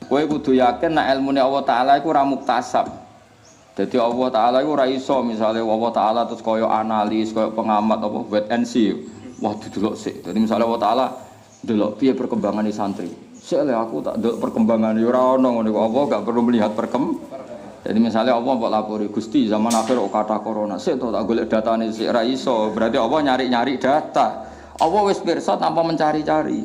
Kowe kudu yakin nek ilmune Allah Taala iku ora muktasab. Dadi Allah Taala iku ora iso misale Allah Taala terus kaya analis, kaya pengamat apa wait and see. Wah didelok sik. Dadi misale Allah Taala delok piye perkembangane santri. Sik le aku tak delok perkembangan ya ora ono ngono iku. Allah gak perlu melihat perkembangan. Jadi misalnya Allah mbok lapori Gusti zaman akhir kok kathah corona. Sik to tak golek datane sik ra iso. Berarti Allah nyari-nyari data. Allah wis pirsa tanpa mencari-cari.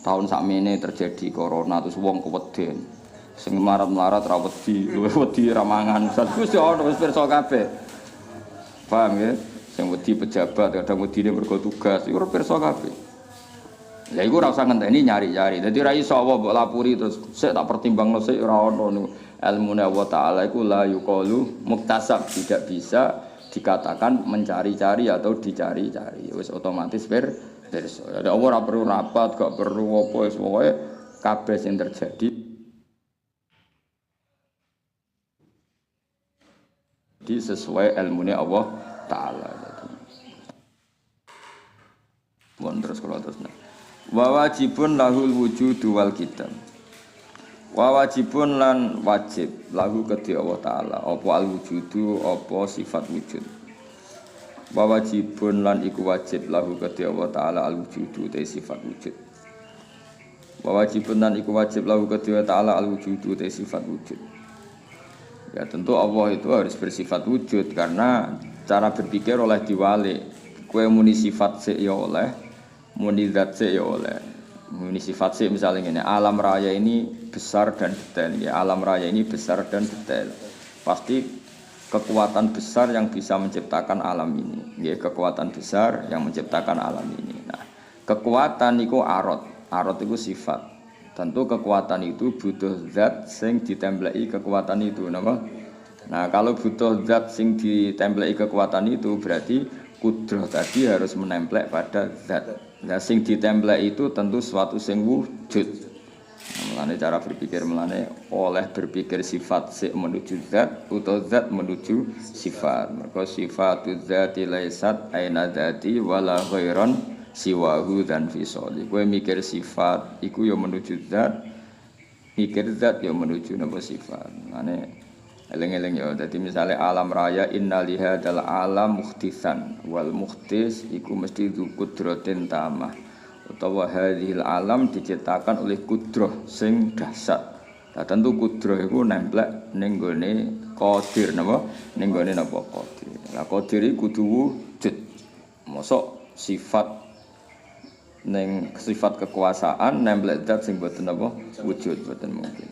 Tahun sakmene terjadi corona terus wong keweden. Sing melarat-melarat ra wedi, luwih wedi ra mangan. Gusti ono wis pirsa kabeh. Paham ya? Sing wedi pejabat kadang wedine mergo tugas, iku ora pirsa kabeh. Lah iku ora usah ngenteni nyari-nyari. Dadi ora iso apa mbok lapori terus sik tak pertimbangno sik ora ono niku. Ilmune Allah Taala iku la yuqalu muktasab, tidak bisa dikatakan mencari-cari atau dicari-cari. Wis otomatis pirsa. Jadi Allah ora perlu rapat, gak perlu apa wis pokoke kabeh sing terjadi di sesuai ilmune Allah Taala. Mohon terus kula terus. Wa wajibun lahul wujudu wal qidam. Wa wajibun lan wajib lahu kedhi Allah Taala apa al wujudu apa sifat wujud. Wa wajibun lan iku wajib lahu kedhi Allah Taala al wujudu te sifat wujud. Wa wajibun lan iku wajib lahu kedhi Allah Taala al wujudu te sifat wujud. Ya tentu Allah itu harus bersifat wujud karena cara berpikir oleh diwalik. Kowe muni sifat sik ya oleh, muni zat sik ya oleh. Muni sifat sik misalnya ngene, alam raya ini besar dan detail ya, alam raya ini besar dan detail. Pasti kekuatan besar yang bisa menciptakan alam ini. Ya, kekuatan besar yang menciptakan alam ini. Nah, kekuatan niku arad, arad iku sifat. Tentu kekuatan itu butuh zat sing ditempleki kekuatan itu, napa? Nah, kalau butuh zat sing ditempleki kekuatan itu berarti kudroh tadi harus menemplek pada zat. Nah, sing ditemplek itu tentu suatu sing wujud. Nah, mulane cara berpikir mulane oleh berpikir sifat sik menuju zat utawa zat menuju sifat. Mergo sifatu dzati laisat aina dzati wala ghairan siwahu dan fisoli. Kowe mikir sifat iku ya menuju zat, mikir zat ya menuju napa sifat. Mulane eling-eling ya. Dadi misale alam raya inna lihadzal alam mukhtisan wal mukhtis iku mesti dzu qudratin tamah. Utawa hadhil alam diciptakan oleh kudroh sing dahsyat. Lah tentu kudroh iku nemplek ning gone qadir napa? Ning gone napa qadir. Lah qadir iku kudu wujud. Mosok sifat ning sifat kekuasaan nemplek zat sing boten napa wujud boten mungkin.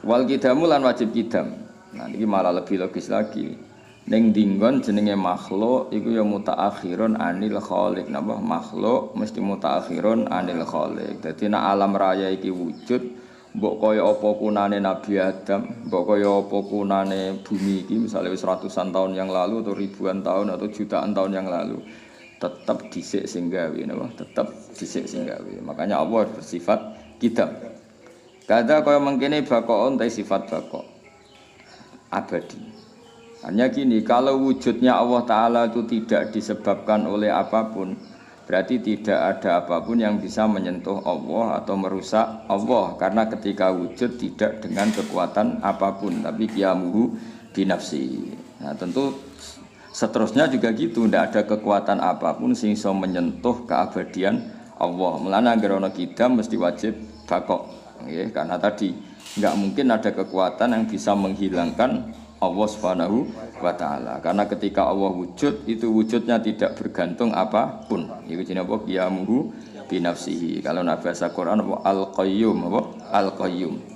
Wal kidamu lan wajib kidam. Nah ini malah lebih logis lagi. Ning dinggon jenenge makhluk iku ya mutaakhirun anil khaliq. Napa makhluk mesti mutaakhirun anil khaliq. Dadi nek alam raya iki wujud, mbok kaya apa kunane Nabi Adam, mbok kaya apa kunane bumi iki misale wis ratusan tahun yang lalu atau ribuan tahun atau jutaan tahun yang lalu, tetep dhisik sing gawe napa? Tetep dhisik sing gawe. Makanya Allah bersifat kidam. Kada kaya mengkene baqaun ta sifat baqa abadi. Hanya gini, kalau wujudnya Allah Ta'ala itu tidak disebabkan oleh apapun, berarti tidak ada apapun yang bisa menyentuh Allah atau merusak Allah. Karena ketika wujud tidak dengan kekuatan apapun, tapi qiyamuhu binafsi. Nah tentu seterusnya juga gitu, tidak ada kekuatan apapun sing iso menyentuh keabadian Allah. Mulane anggere ana kidam mesti wajib bakok, nggih, karena tadi nggak mungkin ada kekuatan yang bisa menghilangkan Allah Subhanahu wa taala. Karena ketika Allah wujud itu wujudnya tidak bergantung apapun. Iku jenenge apa? Qiyamuhu binafsihi. Kalau nak bahasa Quran apa Al-Qayyum apa? Al-Qayyum.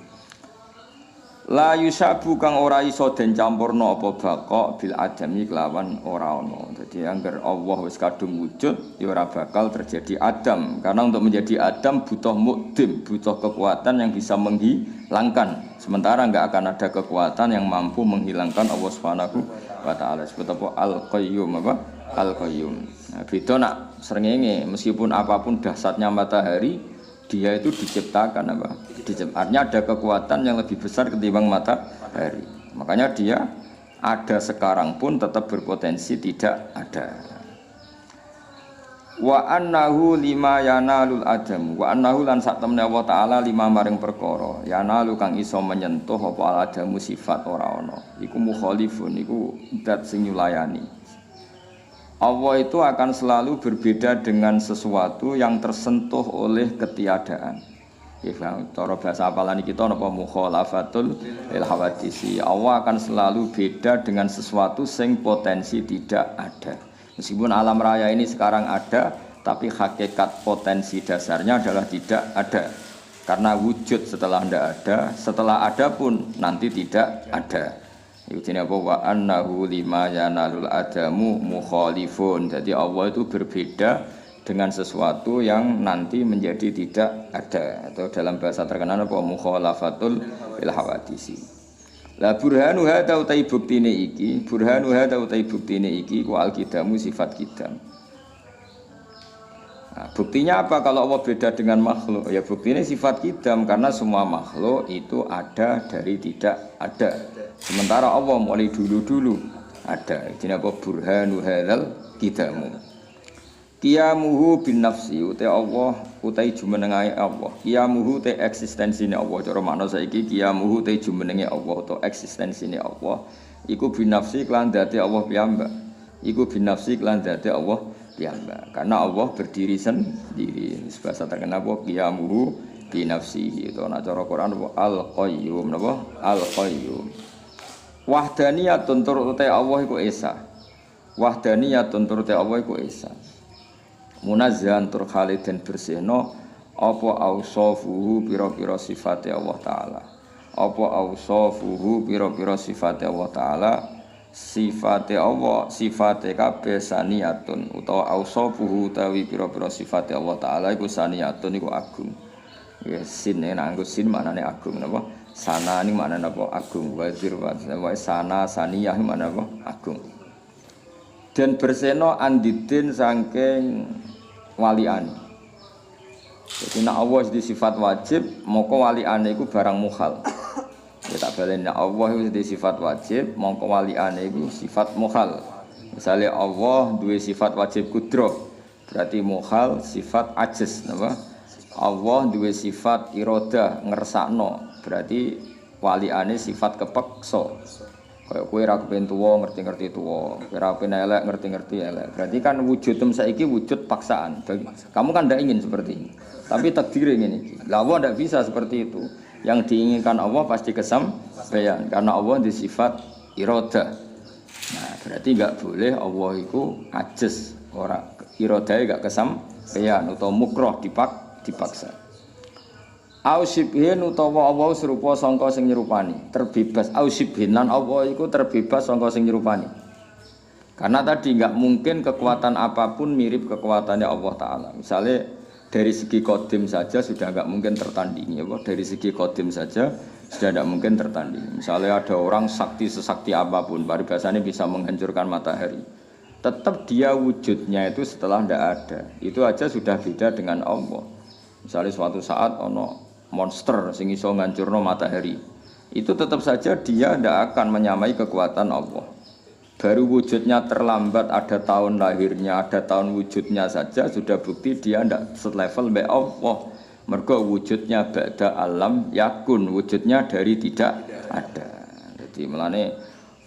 La yusabu kang ora iso den campurna apa baqa bil adami kelawan ora ana. Dadi angger Allah wis kadung wujud ya ora bakal terjadi adam. Karena untuk menjadi adam butuh mukdim, butuh kekuatan yang bisa menghilangkan. Sementara enggak akan ada kekuatan yang mampu menghilangkan Allah Subhanahu wa taala. Sebut apa Al-Qayyum apa? Al-Qayyum. Nah, beda nak srengenge meskipun apapun dahsyatnya matahari, dia itu diciptakan apa? Artinya ada kekuatan yang lebih besar ketimbang matahari. Makanya dia ada sekarang pun tetap berpotensi tidak ada. Wa annahu lima yanalul adam wa annahu lan sak temne Allah taala lima maring perkara yanalu kang iso menyentuh apa al adamu sifat ora ana iku mukhalifun iku zat sing nyulayani. Allah itu akan selalu berbeda dengan sesuatu yang tersentuh oleh ketiadaan. Ya, cara bahasa apalan kita napa mukhalafatul lil hawadisi. Allah akan selalu beda dengan sesuatu sing potensi tidak ada. Meskipun alam raya ini sekarang ada, tapi hakikat potensi dasarnya adalah tidak ada. Karena wujud setelah tidak ada, setelah ada pun nanti tidak ada. Itu jenis apa? Wa annahu lima yanalul adamu mukhalifun. Jadi Allah itu berbeda dengan sesuatu yang nanti menjadi tidak ada. Atau dalam bahasa terkenal apa? Mukhalafatul lil hawadisi. La burhanu hadza utai buktine iki, burhanu hadza utai buktine iki ku alqidamu sifat qidam. Nah, buktinya apa kalau Allah beda dengan makhluk? Ya buktinya sifat qidam, karena semua makhluk itu ada dari tidak ada. Sementara Allah mulai dulu-dulu ada. Jadi apa burhanu hadzal qidamu. Qiyamuhu bin nafsi utai Allah utai jumenengae Allah. Qiyamuhu te eksistensine Allah. Cara makna saiki qiyamuhu te jumenenge Allah atau eksistensine Allah iku bin nafsi kelan dzate Allah piyambak. Iku bin nafsi kelan dzate Allah piyambak. Karena Allah berdiri sendiri. Bahasa terkenal apa qiyamuhu bi nafsihi. Itu ana cara Quran al qayyum napa? Al qayyum. Wahdaniyatun tur utai Allah iku esa. Wahdaniyatun tur utai Allah iku esa. Munazzahan tur khalid den bersihno apa ausafuhu pira-pira sifate Allah taala. Apa ausafuhu pira-pira sifate Allah taala, sifate Allah, sifate kabeh saniyatun utawa ausafuhu utawi pira-pira sifate Allah taala iku saniyatun iku agung. Ya sin nek nganggo sin maknane agung napa? Sana ini maknane apa? Agung. Wazir wa sana saniyah maknane apa? Agung. Dan berseno andidin saking waliane. Jadi nek Allah di sifat wajib, moko waliane iku barang muhal. Ya tak balen nek Allah iku di sifat wajib, moko waliane iku sifat muhal. Misalnya Allah duwe sifat wajib kudroh, berarti muhal sifat ajiz, napa? Allah duwe sifat irodah ngersakno, berarti waliane sifat kepeksa. Kayak kowe ra kepen tuwa ngerti-ngerti tuwa, kowe ra kepen elek ngerti-ngerti elek. Berarti kan wujudem saiki wujud paksaan. Kamu kan ndak ingin seperti ini. Tapi takdir ingin iki. Lah Allah ndak bisa seperti itu. Yang diinginkan Allah pasti kesampaian karena Allah di sifat irodah. Nah, berarti enggak boleh Allah iku ajes, ora irodahe enggak kesampaian utawa mukroh dipaksa. Ausibhin utawa Allah serupa sangka sing nyerupani, terbebas. Ausibhin lan Allah iku terbebas sangka sing nyerupani. Karena tadi enggak mungkin kekuatan apapun mirip kekuatannya Allah taala. Misalnya dari segi kodim saja sudah enggak mungkin tertandingi, ya. Dari segi kodim saja sudah enggak mungkin tertandingi. Misalnya ada orang sakti sesakti apapun, paribasane bisa menghancurkan matahari. Tetap dia wujudnya itu setelah enggak ada. Itu aja sudah beda dengan Allah. Misalnya suatu saat ono monster sing iso ngancurno matahari, itu tetap saja dia tidak akan menyamai kekuatan Allah. Baru wujudnya terlambat, ada tahun lahirnya, ada tahun wujudnya saja sudah bukti dia tidak selevel mbek Allah. Mergo wujudnya ba'da alam yakun, wujudnya dari tidak ada. Jadi melane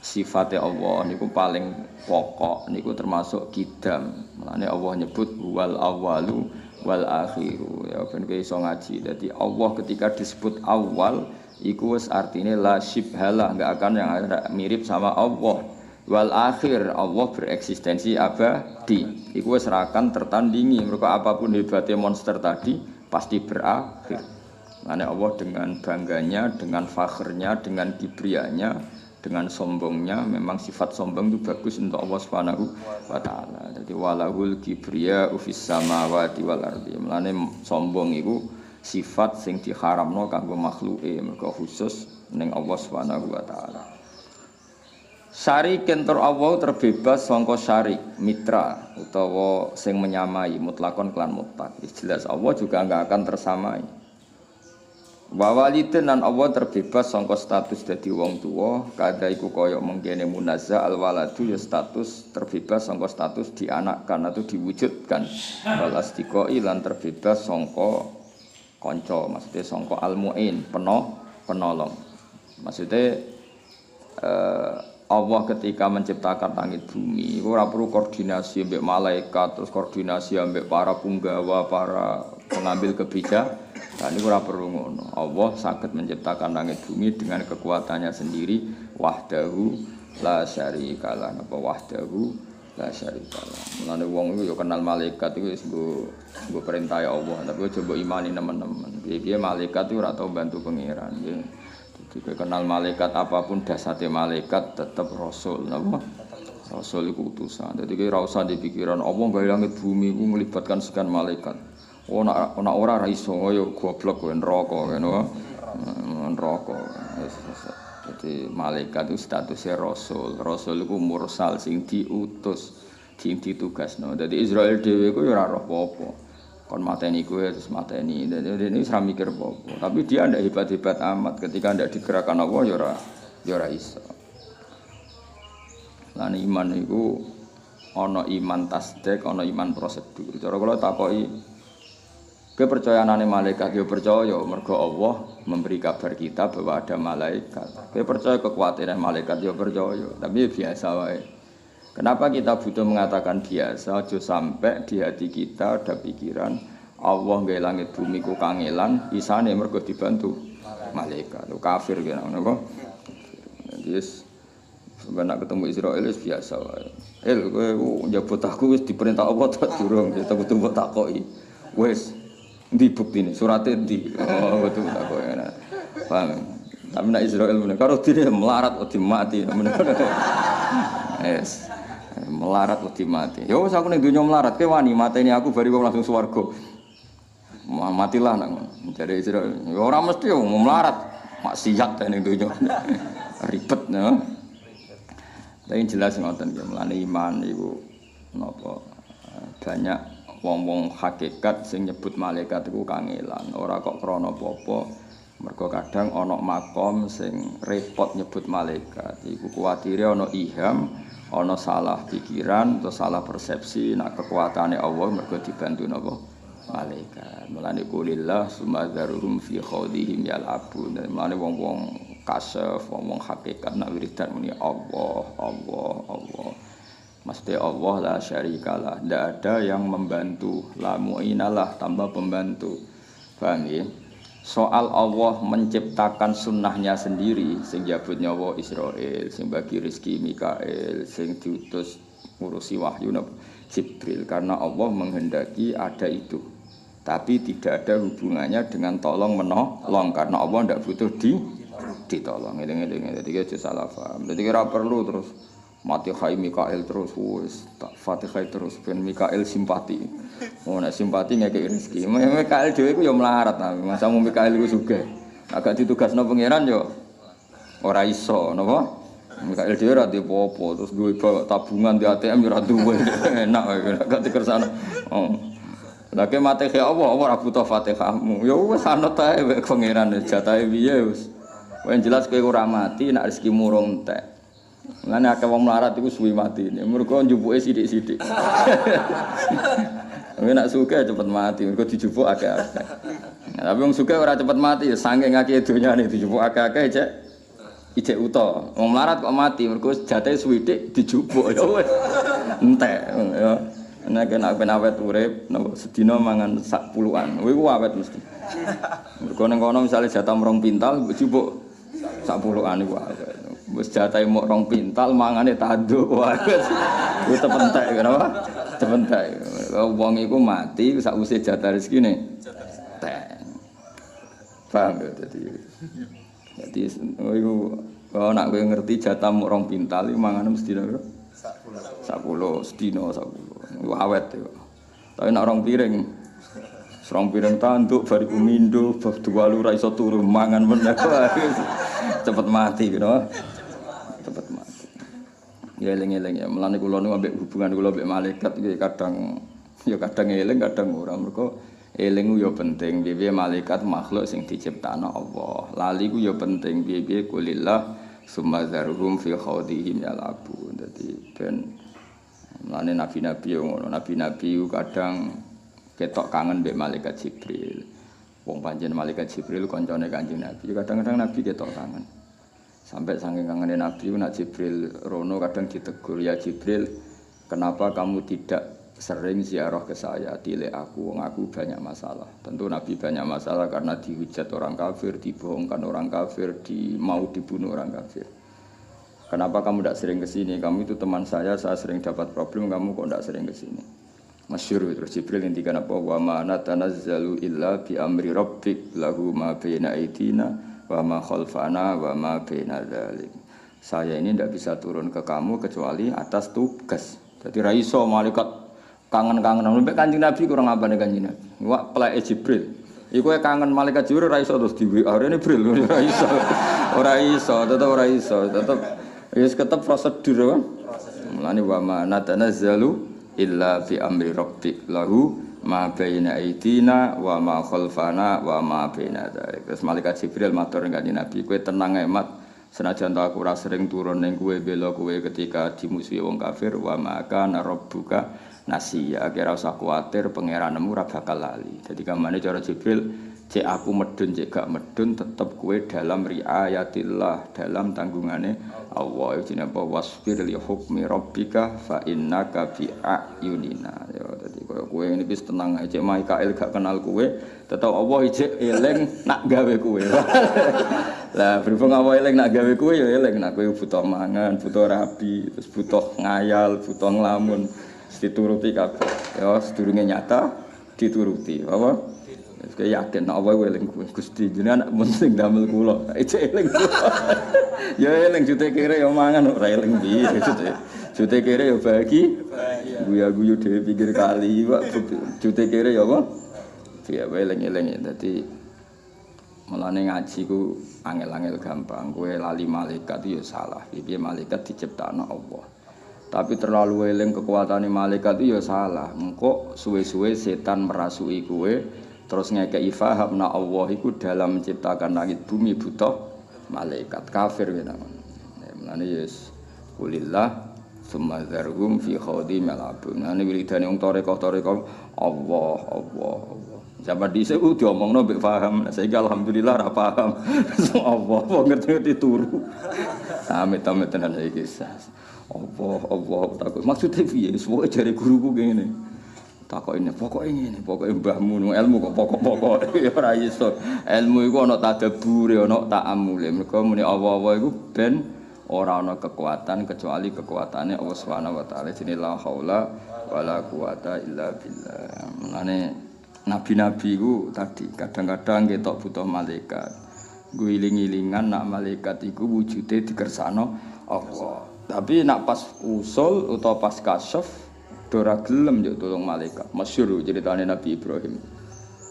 sifatnya Allah niku paling pokok niku termasuk kidam. Melane Allah nyebut wal awalu wal akhiru. Ya ben kowe iso ngaji. Dadi Allah ketika disebut awal iku wis artine la syibhalah, enggak akan yang mirip sama Allah. Wal akhir, Allah bereksistensi abadi. Iku wis ra akan tertandingi. Mergo apapun hebatnya monster tadi pasti berakhir. Makanya Allah dengan bangganya, dengan fakhrnya, dengan kibrianya, dengan sombongnya, memang sifat sombong itu bagus untuk Allah Subhanahu wa taala. Jadi walahul kibriya fis samawati wal ardi. Mulane sombong iku sifat sing diharamno kanggo makhluke, mergo khusus ning Allah Subhanahu wa taala. Syarikin tur Allah terbebas sangka syarik, mitra utawa sing menyamai mutlakon klan mutlak. Jelas Allah juga enggak akan tersamai. Wa walidin lan Allah terbebas sangka status dadi wong tuwa, kada iku kaya mengkene munazza al waladu ya status terbebas sangka status dianakkan atau diwujudkan. Wal asdiqai lan terbebas sangka kanca, maksudnya sangka al muin, penolong. Maksudnya Allah ketika menciptakan langit bumi, ora perlu koordinasi ambek malaikat, terus koordinasi ambek para punggawa, para pengambil kebijakan. Nah, ini ora perlu ngono. Allah saged menciptakan langit bumi dengan kekuatannya sendiri, wahdahu la syarikalah. Napa wahdahu la syarikalah. Mulane wong iku ya kenal malaikat iku wis nggo perintah Allah, tapi aja mbok imani nemen-nemen. Piye-piye malaikat iku ora tau bantu pangeran nggih. Jadi kenal malaikat apapun dasate malaikat tetep rasul, napa? Rasul iku utusan. Dadi ora usah dipikiran apa gawe langit bumi iku melibatkan sekian malaikat. Oh nak ora ra iso ya goblok kowe neraka ngono. Neraka. Dadi malaikat itu statusnya rasul. Rasul iku mursal sing diutus, sing ditugasno. Dadi Israel dhewe iku ya ora roh apa-apa. Kon mateni kowe terus mateni. Dadi ini ora mikir apa-apa. Tapi dia ndak hebat-hebat amat. Ketika ndak digerakkan Allah ya ora iso. Lan iman iku ana iman tasdik, ana iman prosedur. Cara kula takoki kepercayaanane malaikat ya percaya mergo Allah memberi kabar kita bahwa ada malaikat. Kowe percaya kekuatan malaikat ya percaya, tapi biasa wae. Kenapa kita butuh mengatakan biasa? Aja sampai di hati kita ada pikiran Allah nggawe langit bumi ku kangelan, isane mergo dibantu malaikat. Kafir kene napa? Jadi sampeyan ketemu Israel wis biasa wae. El kowe njabut aku wis diperintah Allah ta durung, kita kudu mbok takoki. Wis ndi buktine? Surate ndi? Oh, kudu takoki. Paham? Tapi nek Israel meneh karo dene melarat wedi mati. Yes. Melarat wedi mati. Ya wis aku ning donya melarat, kowe wani mateni aku bari wong langsung swarga. Matilah nak ngono. Jare Israel, ya ora mesti wong melarat, maksiat ning donya. Ribet no. Tapi jelas ngoten nggih, mulane iman iku napa banyak wong-wong hakikat sing nyebut malaikat iku kangelan, ora kok krana apa-apa. Mergo kadang ana makom sing repot nyebut malaikat, iku kuwatire ana iham, ana salah pikiran atau salah persepsi nek kekuatane Allah mergo dibantu napa malaikat. Mulane kulillah sumadzaruhum fi khawdihim yal'abun. Mulane wong-wong kasef, wong-wong hakikat nak wiridan muni Allah, Allah, Allah. Maksudnya Allah la syarikalah, ndak ada yang membantu, la mu'inalah tambah pembantu. Paham ya? Soal Allah menciptakan sunnahnya sendiri, sing jabut nyawa Israel, sing bagi rezeki Mikael, sing diutus ngurusi wahyu Jibril, karena Allah menghendaki ada itu. Tapi tidak ada hubungannya dengan tolong menolong, karena Allah ndak butuh ditolong. Eling-eling, dadi aja salah paham. Dadi ora perlu terus Fatihah Mikael terus wis tak Fatihah terus ben Mikael simpati. Oh nek simpati ngekeki rezeki. Mikael dhewe iku ya melarat ta. Masamu Mikael iku sugih. Agak ditugasno pangeran ya ora iso napa? Mikael dhewe ora duwe apa-apa, terus duwe tabungan di ATM ya ora duwe. Enak gak dikersano. Oh. Lah ke Fatihah Allah, ora butuh Fatihahmu. Ya wis anut ae wek pangeran jatahe piye wis. Wong jelas kowe ora mati nek rezekimu rong entek. Mulane akeh wong melarat iku suwi matine. Mergo njupuke sithik-sithik. Kowe nek sugih cepet mati, mergo dijupuk akeh-akeh. Nah, tapi wong sugih ora cepet mati, saking akeh donyane dijupuk akeh-akeh cek ijek uta. Wong melarat kok mati, mergo jatahe suwithik dijupuk ya wis. Entek ya. Nek nek ben awet urip, napa sedina mangan sak puluhan. Kuwi ku awet mesti. Mergo ning kono misale jatah rong pintal, jupuk sak puluhan iku awet. Wis jatahe mok rong pintal mangane tanduk wae. Kuwi tepentek kenapa? Tepentek. Wong iku mati sakwise jatah rezekine. Entek. Paham ya dadi. Dadi iku kalau nak kowe ngerti jatah mok rong pintal iku mangane mesti piro? 10 sedina 10. Iku awet iku. Tapi nak rong piring. Rong piring tanduk bariku mindo bab dua ora iso turu mangan meneh. Cepet mati gitu. Cepet mati. Ya eling-eling ya, mulane kula niku ambek hubungan kula ambek malaikat iki kadang ya kadang eling kadang ora mergo Eling ku ya penting, piye malaikat makhluk sing diciptakno Allah. Lali ku ya penting, piye kulillah summa zarhum fi khawdihim yalabun. Dadi ben mlane nabi-nabi yo ngono, nabi-nabi ku kadang ketok kangen mbek malaikat Jibril. Wong pancen malaikat Jibril koncone Kanjeng Nabi. Kadang-kadang nabi ketok kangen. Sampai saking kangene nabi nak Jibril rono kadang ditegur, ya Jibril, kenapa kamu tidak sering ziarah ke saya, tilik aku, wong aku banyak masalah. Tentu Nabi banyak masalah karena dihujat orang kafir, dibohongkan orang kafir, mau dibunuh orang kafir. Kenapa kamu tidak sering ke sini? Kamu itu teman saya sering dapat problem, kamu kok tidak sering ke sini? Masyhur terus Jibril ngendikan apa? Wa ma natanazzalu illa bi amri rabbik lahu ma baina aidina wa ma khalfana wa ma baina dzalik. Saya ini tidak bisa turun ke kamu kecuali atas tugas. Jadi ra iso malaikat kangen-kangen sampe Kanjeng Nabi kurang apane Kanjeng Nabi. Wak pleke Jibril. Iku kangen malaikat Jibril ra iso terus di WA rene Jibril ora iso. Ora iso, tetep ora iso, tetep wis ketep prosedur kan. Mulane wa ma natanazzalu illa bi amri rabbik lahu ma baina aidina wa ma khalfana wa ma baina dzalik. Terus malaikat Jibril matur Kanjeng Nabi, kowe tenang ae mat. Senajan aku ora sering turun ning kowe bela kowe ketika dimusuhi wong kafir wa ma kana rabbuka nasiya, kira usah kuwatir pangeranmu ora bakal lali. Dadi kamane cara Jibril, cek aku medun cek gak medun tetep kowe dalam riayatillah, dalam tanggungane Allah. Iku jenenge apa? Wasbir li hukmi rabbika fa innaka bi ayunina. Ya dadi koyo kowe ngene iki tenang ae, cek Mikael gak kenal kowe, tetep Allah ijek eling nak gawe kowe. Lah berhubung Allah eling nak gawe kowe ya eling nak kowe butuh mangan, butuh rabi, terus butuh ngayal, butuh nglamun. Dituruti kabeh. Ya sedurunge nyata dituruti. Apa? Wis yakin nek apa eling Gusti jenengan penting damel kula. Ijek eling. Ya eling jute kere ya mangan ora eling piye jute. Jute kere ya bagi. Guya-guyu dhewe pinggir kali, Pak. Jute kere ya apa? Ya eling-eling. Dadi mulane ngaji ku angel-angel gampang. Kowe lali malaikat ya salah. Piye malaikat diciptakno Allah. Tapi terlalu eling kekuatane malaikat itu ya salah. Engko suwe-suwe setan merasuki kowe terus ngekeki faham nek Allah iku dalam menciptakan langit bumi butuh malaikat kafir ya nang. Mulane yes kulillah summa dzarhum fi khawdi malabun. Nah wiridane wong tarekah-tarekah Allah Allah Allah. Zaman dhisik ku diomongno mbek paham. Saiki alhamdulillah ora paham. Allah wong ngerti-ngerti turu. Amit-amit tenan saiki. Allah Allah takut. Maksudnya piye? Pokoke jare guruku ngene. Takokine pokoke ngene, pokoke mbahmu ilmu kok pokok-pokok ya ora iso. Ilmu iku ana tadabbure, ana ta'amule. Mergo muni Allah-Allah iku ben ora ana kekuatan kecuali kekuatane Allah Subhanahu wa taala. Jenenge la haula wala quwata illa billah. Mulane nabi-nabi iku tadi kadang-kadang ketok butuh malaikat. Guling-gilingan nak malaikat iku wujude dikersakno Allah. Tapi nak pas usul atau pas kasyaf ora gelem njuk tulung malaikat. Masyhur ceritane Nabi Ibrahim.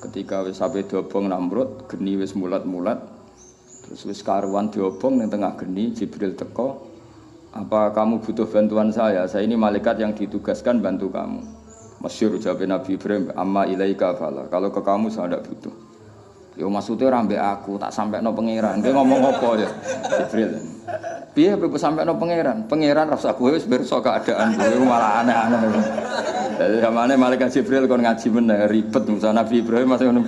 Ketika wis sampe diobong Namrud, geni wis mulat-mulat. Terus wis karuan diobong ning tengah geni, Jibril teko, "Apa kamu butuh bantuan saya? Saya ini malaikat yang ditugaskan bantu kamu." Masyhur jawab Nabi Ibrahim, "Amma ilaika fala." Kalau ke kamu saya ndak butuh. Ya maksudnya ora ambek aku, tak sampekno pangeran. Kowe ngomong apa ya? Jibril. Piye kowe sampekno pangeran? Pangeran ra usah kowe wis pirsa keadaan kowe malah aneh-aneh. Dadi zamane malaikat Jibril kon ngaji meneh ribet misalnya Nabi Ibrahim masih ngono.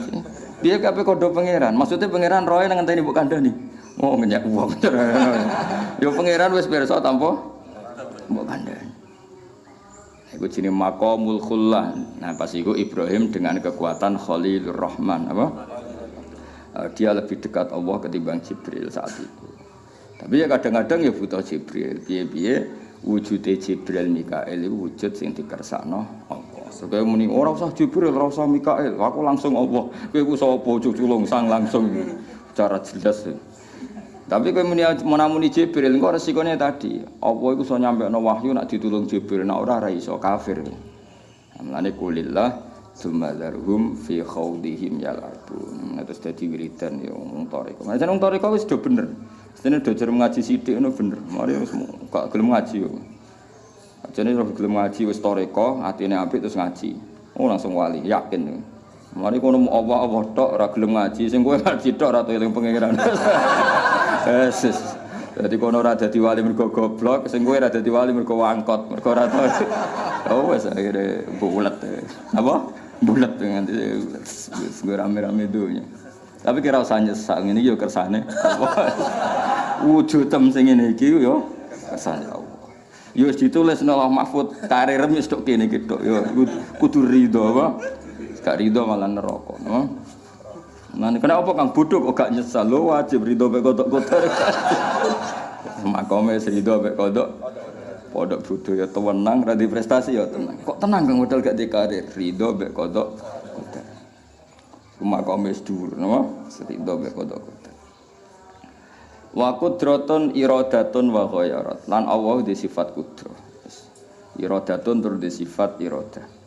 Piye kabeh kondo pangeran? Maksudnya pangeran roe nang ngenteni mbok kandhani. Oh ngenyak wong. Ya pangeran wis pirsa tanpa mbok kandhani. Iku jenenge maqamul khullah. Nah pas iku Ibrahim dengan kekuatan Khalilur Rahman apa? Dia lebih dekat Allah ketimbang Jibril saat itu. Tapi ya kadang-kadang ya butuh Jibril. Piye-piye wujude Jibril Mikael itu wujud sing dikersakno Allah. Supaya muni ora usah Jibril, ora usah Mikael, aku langsung Allah. Kowe iku sapa culung sang langsung secara jelas. Tapi kowe muni menamuni Jibril engko resikone tadi. Allah iku iso nyampekno wahyu nek ditulung Jibril, nek ora ora iso kafir. Mulane kulillah tsumma dzarhum fi khawdihim yal'abun. Nah, terus dadi wiridan ya wong tarekah. Nah, wong tarekah wis do bener. Sene do jer ngaji sithik ngono bener. Mari wis gak gelem ngaji yo. Ajane ora gelem ngaji wis tarekah, atine apik terus ngaji. Oh langsung wali, yakin. Mari kono Allah-Allah tok ora gelem ngaji, sing kowe ngaji tok ora eling pangeran. Wes. Dadi kono ora dadi wali mergo goblok, sing kowe ora dadi wali mergo wangkot, mergo ora tau. Oh wes akhire bulet. Apa? Bulet nganti wis rame-rame dunya. Tapi kira usah nyesal, ngene iki yo kersane. Wujudem sing ngene iki yo kersane Allah. Yo wis ditulis nang Lauh Mahfud, karirem wis tok kene iki tok. Yo kudu ridho apa? Gak ridho malah neraka, no? Nah, kenapa Kang bodoh kok gak nyesal? Lho wajib ridho mek kodok-kodok. Makome ridho mek kodok. Podok bodoh ya tenang, ra di prestasi ya tenang. Kok tenang Kang modal gak di karir? Ridho mek kodok. Kodok. Makome wis dhuwur, no? Ridho mek kodok kodok. Wa qudratun iradatun wa ghayarat. Lan Allah di sifat kudrah. Iradatun tur di sifat iradah.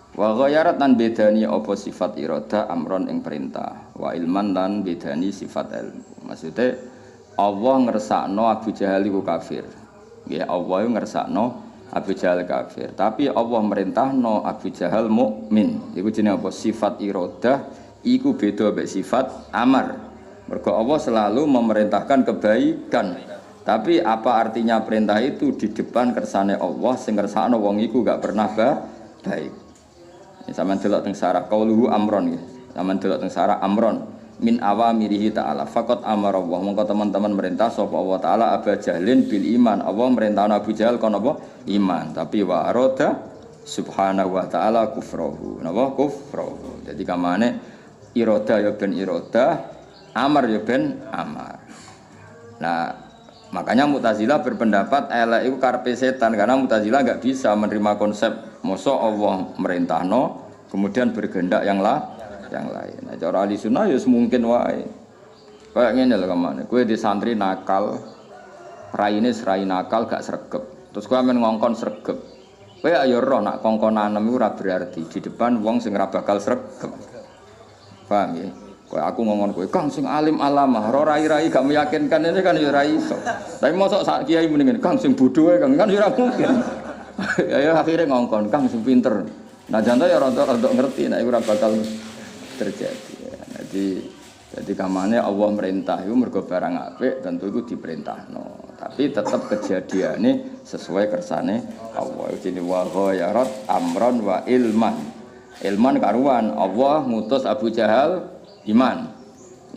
Wa ghayarat lan bedani apa sifat irada amron ing perintah, wa ilman lan bedani sifat ilmu. Maksudnya Allah ngersakno Abu Jahal iku kafir. Nggih, Allah iku ngersakno Abu Jahal kafir, tapi Allah merintahno Abu Jahal mukmin. Iku jenenge apa? Sifat iradah iku beda mek sifat amar. Mergo Allah selalu memerintahkan kebaikan. Tapi apa artinya perintah itu di depan kersane Allah sing ngersakno wong iku gak pernah baik. Sampeyan delok teng sarah qauluhu amron nggih. Sampeyan delok teng sarah amron min awamirihi ta'ala. Faqat amara Allah. Mongko teman-teman merintah sapa Allah taala Abu Jahlin bil iman. Allah merintahno Abu Jahal kon apa? Iman. Tapi wa arada subhanahu wa ta'ala kufrahu. Napa? Kufrahu. Jadi kamane irada ya ben irada, amar ya ben amar. Nah, makanya Mu'tazilah berpendapat elek iku karepe setan karena Mu'tazilah enggak bisa menerima konsep mosok Allah merintahno kemudian berkehendak yang lain. Nah, cara ahli sunnah ya mungkin wae. Kayak ngene lho kamane, kowe di santri nakal, raine serai nakal gak sregep. Terus kowe amen ngongkon sregep. Kowe ayo roh nak kongkonanem iku ora berarti di depan wong sing ora bakal sregep. Paham ya? Kowe aku ngongkon kowe, Kang sing alim alamah, ora rai-rai gak meyakinkan ini kan ya ora iso. Tapi mosok sak kiai muni ngene, Kang sing bodho ae Kang, kan ya ora mungkin. Ya akhirnya ngongkon, Kang sing pinter. Nah jantan ya rontok-rontok ngerti, nah itu ora bakal terjadi. Ya. Jadi kamane Allah merintah itu mergo barang apik tentu itu diperintahno. Tapi tetap kejadiane sesuai kersane Allah. Jadi wa ghayarat amron wa ilman. Ilman karuan Allah ngutus Abu Jahal iman.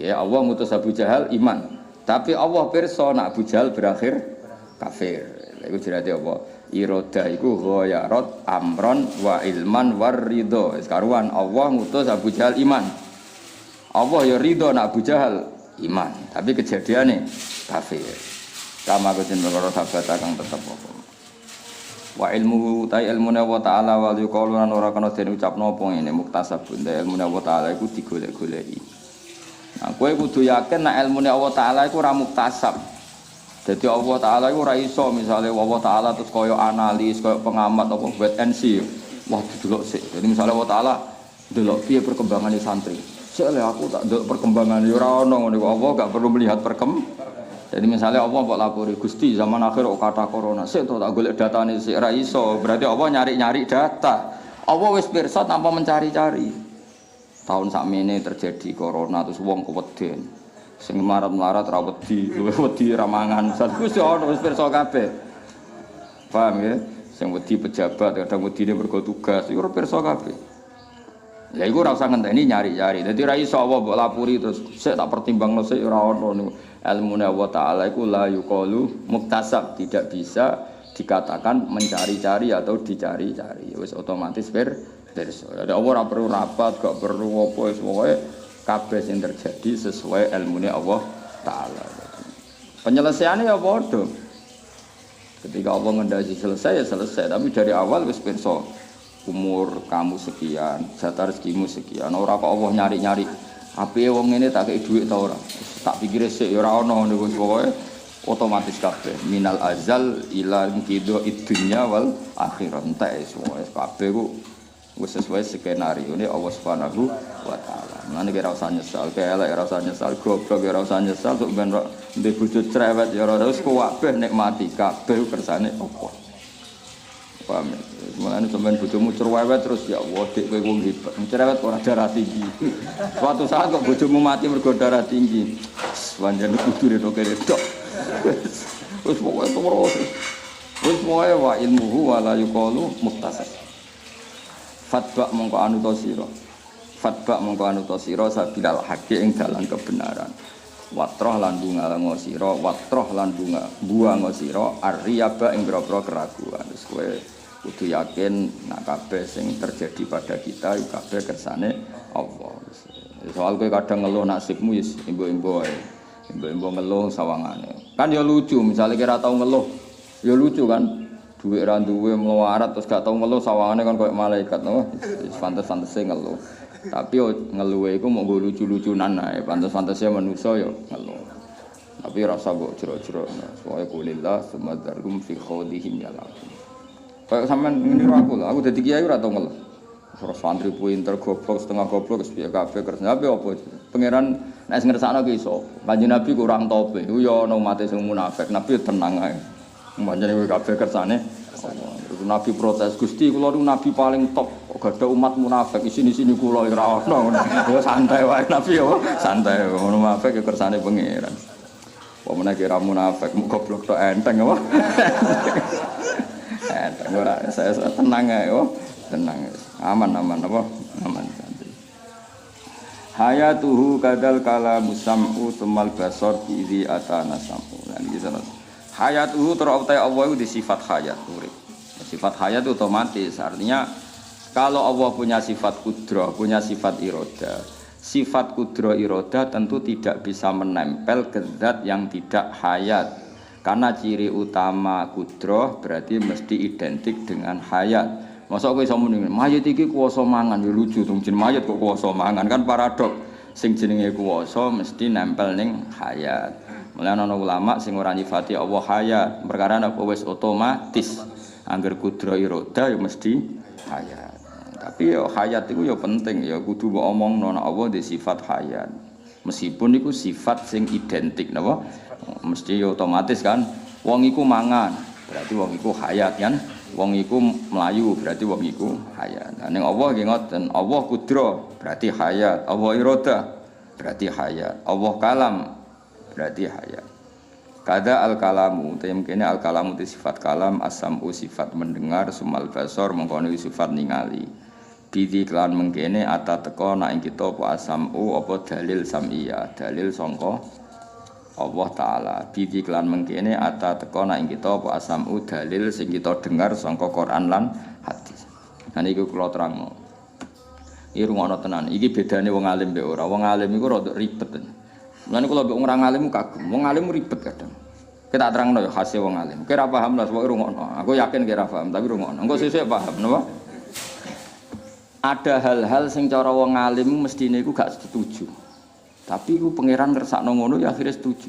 Ya Allah ngutus Abu Jahal iman. Tapi Allah pirsa nek Abu Jahal berakhir kafir. Lha iku jenenge apa? Iroda iku ghayarat amron wa ilman war ridho. Wis karuan Allah ngutus Abu Jahal iman. Allah ya ridho nek Abu Jahal iman, tapi kejadiane kafir. Kama kucing perkara sahabat kang tetep apa. Wa ilmu ta ilmune wa ta'ala wal yuqalu lan ora kana den ucapno apa ngene muktasabun ta ilmune wa ta'ala iku digolek-goleki. Nah, kowe kudu yakin nek ilmune Allah taala iku ora muktasab. Jadi Allah Ta'ala itu ora iso misalnya Allah Ta'ala terus kaya analis, kaya pengamat apa wait and see. Wah didelok sik. Jadi misalnya Allah Ta'ala delok piye perkembangane santri. Sik le aku tak delok perkembangan ya ora ono ngono iku. Allah gak perlu melihat perkembangan. Jadi misalnya Allah mbok lapori Gusti zaman akhir kok kata corona. Sik to tak golek datane sik ora iso. Berarti Allah nyari-nyari data. Allah wis pirsa tanpa mencari-cari. Tahun sakmene terjadi corona terus wong keweden. Sing melarat-melarat ra wedi, luwih wedi ra mangan. Wis ono wis pirsa kabeh. Paham ya? Sing wedi pejabat kadang wedine mergo tugas, iku ora pirsa kabeh. Lah iku ora usah ngenteni nyari-nyari. Dadi ora iso apa mbok lapuri terus sik tak pertimbangno sik ora ono niku. Ilmune Allah taala iku la yuqalu muktasab, tidak bisa dikatakan mencari-cari atau dicari-cari. Wis otomatis pirsa. Dadi Allah ora perlu rapat, gak perlu apa wis pokoke kabeh sing terjadi sesuai ilmune Allah taala. Penyelesaiannya ya padha. Ketika Allah ngendasi selesai ya selesai, tapi dari awal wis pirsa umur kamu sekian, jatah rezekimu sekian. Ora kok Allah nyari-nyari ape wong ngene tak kei dhuwit ta ora. Tak pikire sik ya ora ono niku pokoke otomatis kabeh minal azal ila inqido dunya wal akhirah entek wis kabeh ku wis sesuai skenario ini Allah Subhanahu wa taala. Mulane ora usah nyesal, elek ora usah nyesal, goblok ora usah nyesal, sok ben ndek bojo cerewet ya ora wis kabeh nikmati kabeh kersane apa. Paham ya? Mulane sampean bojomu cerewet terus ya Allah dik kowe wong hebat. Cerewet ora darah tinggi. Suatu saat kok bojomu mati mergo darah tinggi. Pancen kudu reto kene tok. Wis pokoke terus. Wis pokoke wa ilmuhu wala yuqalu muktasab. Fatba mongko anuta sira. Fatba mongko anuta sira sabilal haqqi ing dalan kebenaran. Watroh lan bunga sira, watroh lan bunga buang sira arriyaba ing pira-pira keraguan. Wis kowe kudu yakin nak kabeh sing terjadi pada kita iku kabeh kersane Allah. Soal kowe kadang ngeluh nasibmu ya imbo-imbo wae. Imbo-imbo ngeluh sawangane. Kan ya lucu, misalnya kira tau ngeluh, ya lucu kan. Duit ra duwe melarat terus gak tau ngeluh sawangane kan koyo malaikat no. Wis pantes-pantese ngeluh. Tapi yo ngeluhe iku mau nggo lucu-lucunan ae, pantes-pantese manusa yo ngeluh. Tapi rasa mbok jero-jero. Pokoke kulillah sumadarkum fi khawdihim yalabun. Kayak sampean ngene aku lho, aku dadi kiai ora tau ngeluh. Ora santri pinter goblok setengah goblok wis piye kabeh kersane apa apa. Pangeran nek sing ngersakno ki iso. Kanjeng Nabi kurang tope. Iku ya ana umate sing munafik, Nabi tenang ae. Pancen kowe kabeh kersane Allah. Terus Nabi protes, Gusti kula niku nabi paling top, kok gak ada umat munafik, isini-sini kula ora ono. Ya santai wae Nabi ya, santai ngono munafik ya kersane pangeran. Apa meneh kira munafik, mung goblok tok enteng apa. Enteng ora, saya tenang ae, oh. Tenang. Aman-aman apa? Aman santai. Hayatuhu kadal kalamu sam'u sumal basar bi atana sam'u. Lan iki salah. Hayatuhu terautai Allah itu di sifat hayat urip. Sifat hayat itu otomatis, artinya kalau Allah punya sifat kudrah, punya sifat iroda. Sifat kudrah iroda tentu tidak bisa menempel ke zat yang tidak hayat. Karena ciri utama kudrah berarti mesti identik dengan hayat. Masa kowe iso muni mayit iki kuwasa mangan ya lucu to, jeneng mayit kok kuwasa mangan kan paradok. Sing jenenge kuwasa mesti nempel ning hayat. Mulane ana ulama sing ora nyifati Allah hayat, perkara napa wis otomatis. Angger kudra iroda ya mesti hayat. Tapi ya hayat iku ya penting ya kudu mbok omongno nek Allah di sifat hayat. Meskipun iku sifat sing identik napa mesti ya otomatis kan wong iku mangan, berarti wong iku hayat kan. Wong iku mlayu berarti wong iku hayat. Nah ning Allah nggih ngoten, Allah kudra berarti hayat, Allah iroda berarti hayat, Allah kalam berarti hayat. Kada al kalamu, kene al kalamu itu sifat kalam, asamu sifat mendengar, sumal basor mengkono sifat ningali. Bidi kelan mengkene ata teko nak ing kita apa asamu apa dalil sam'iyah, dalil sangka Allah Ta'ala. Bidi kelan mengkene ata teko nak ing kita apa asamu dalil sing kita dengar sangka Quran lan hadis. Nah niku kula terangno. Iki rungokno tenan. Iki bedane wong alim mbek ora. Wong alim iku rada ribet. Mulane kula mbek wong ora alim kagum. Wong alim ribet kadang. Kita terangno ya khase wong alim. Kowe ora paham lah pokoke rungokno. Aku yakin kowe ora paham, tapi rungokno. Engko sesuk paham napa? Ada hal-hal sing cara wong alim mestine iku gak setuju. Tapi iku pangeran ngersakno ngono ya akhirnya setuju.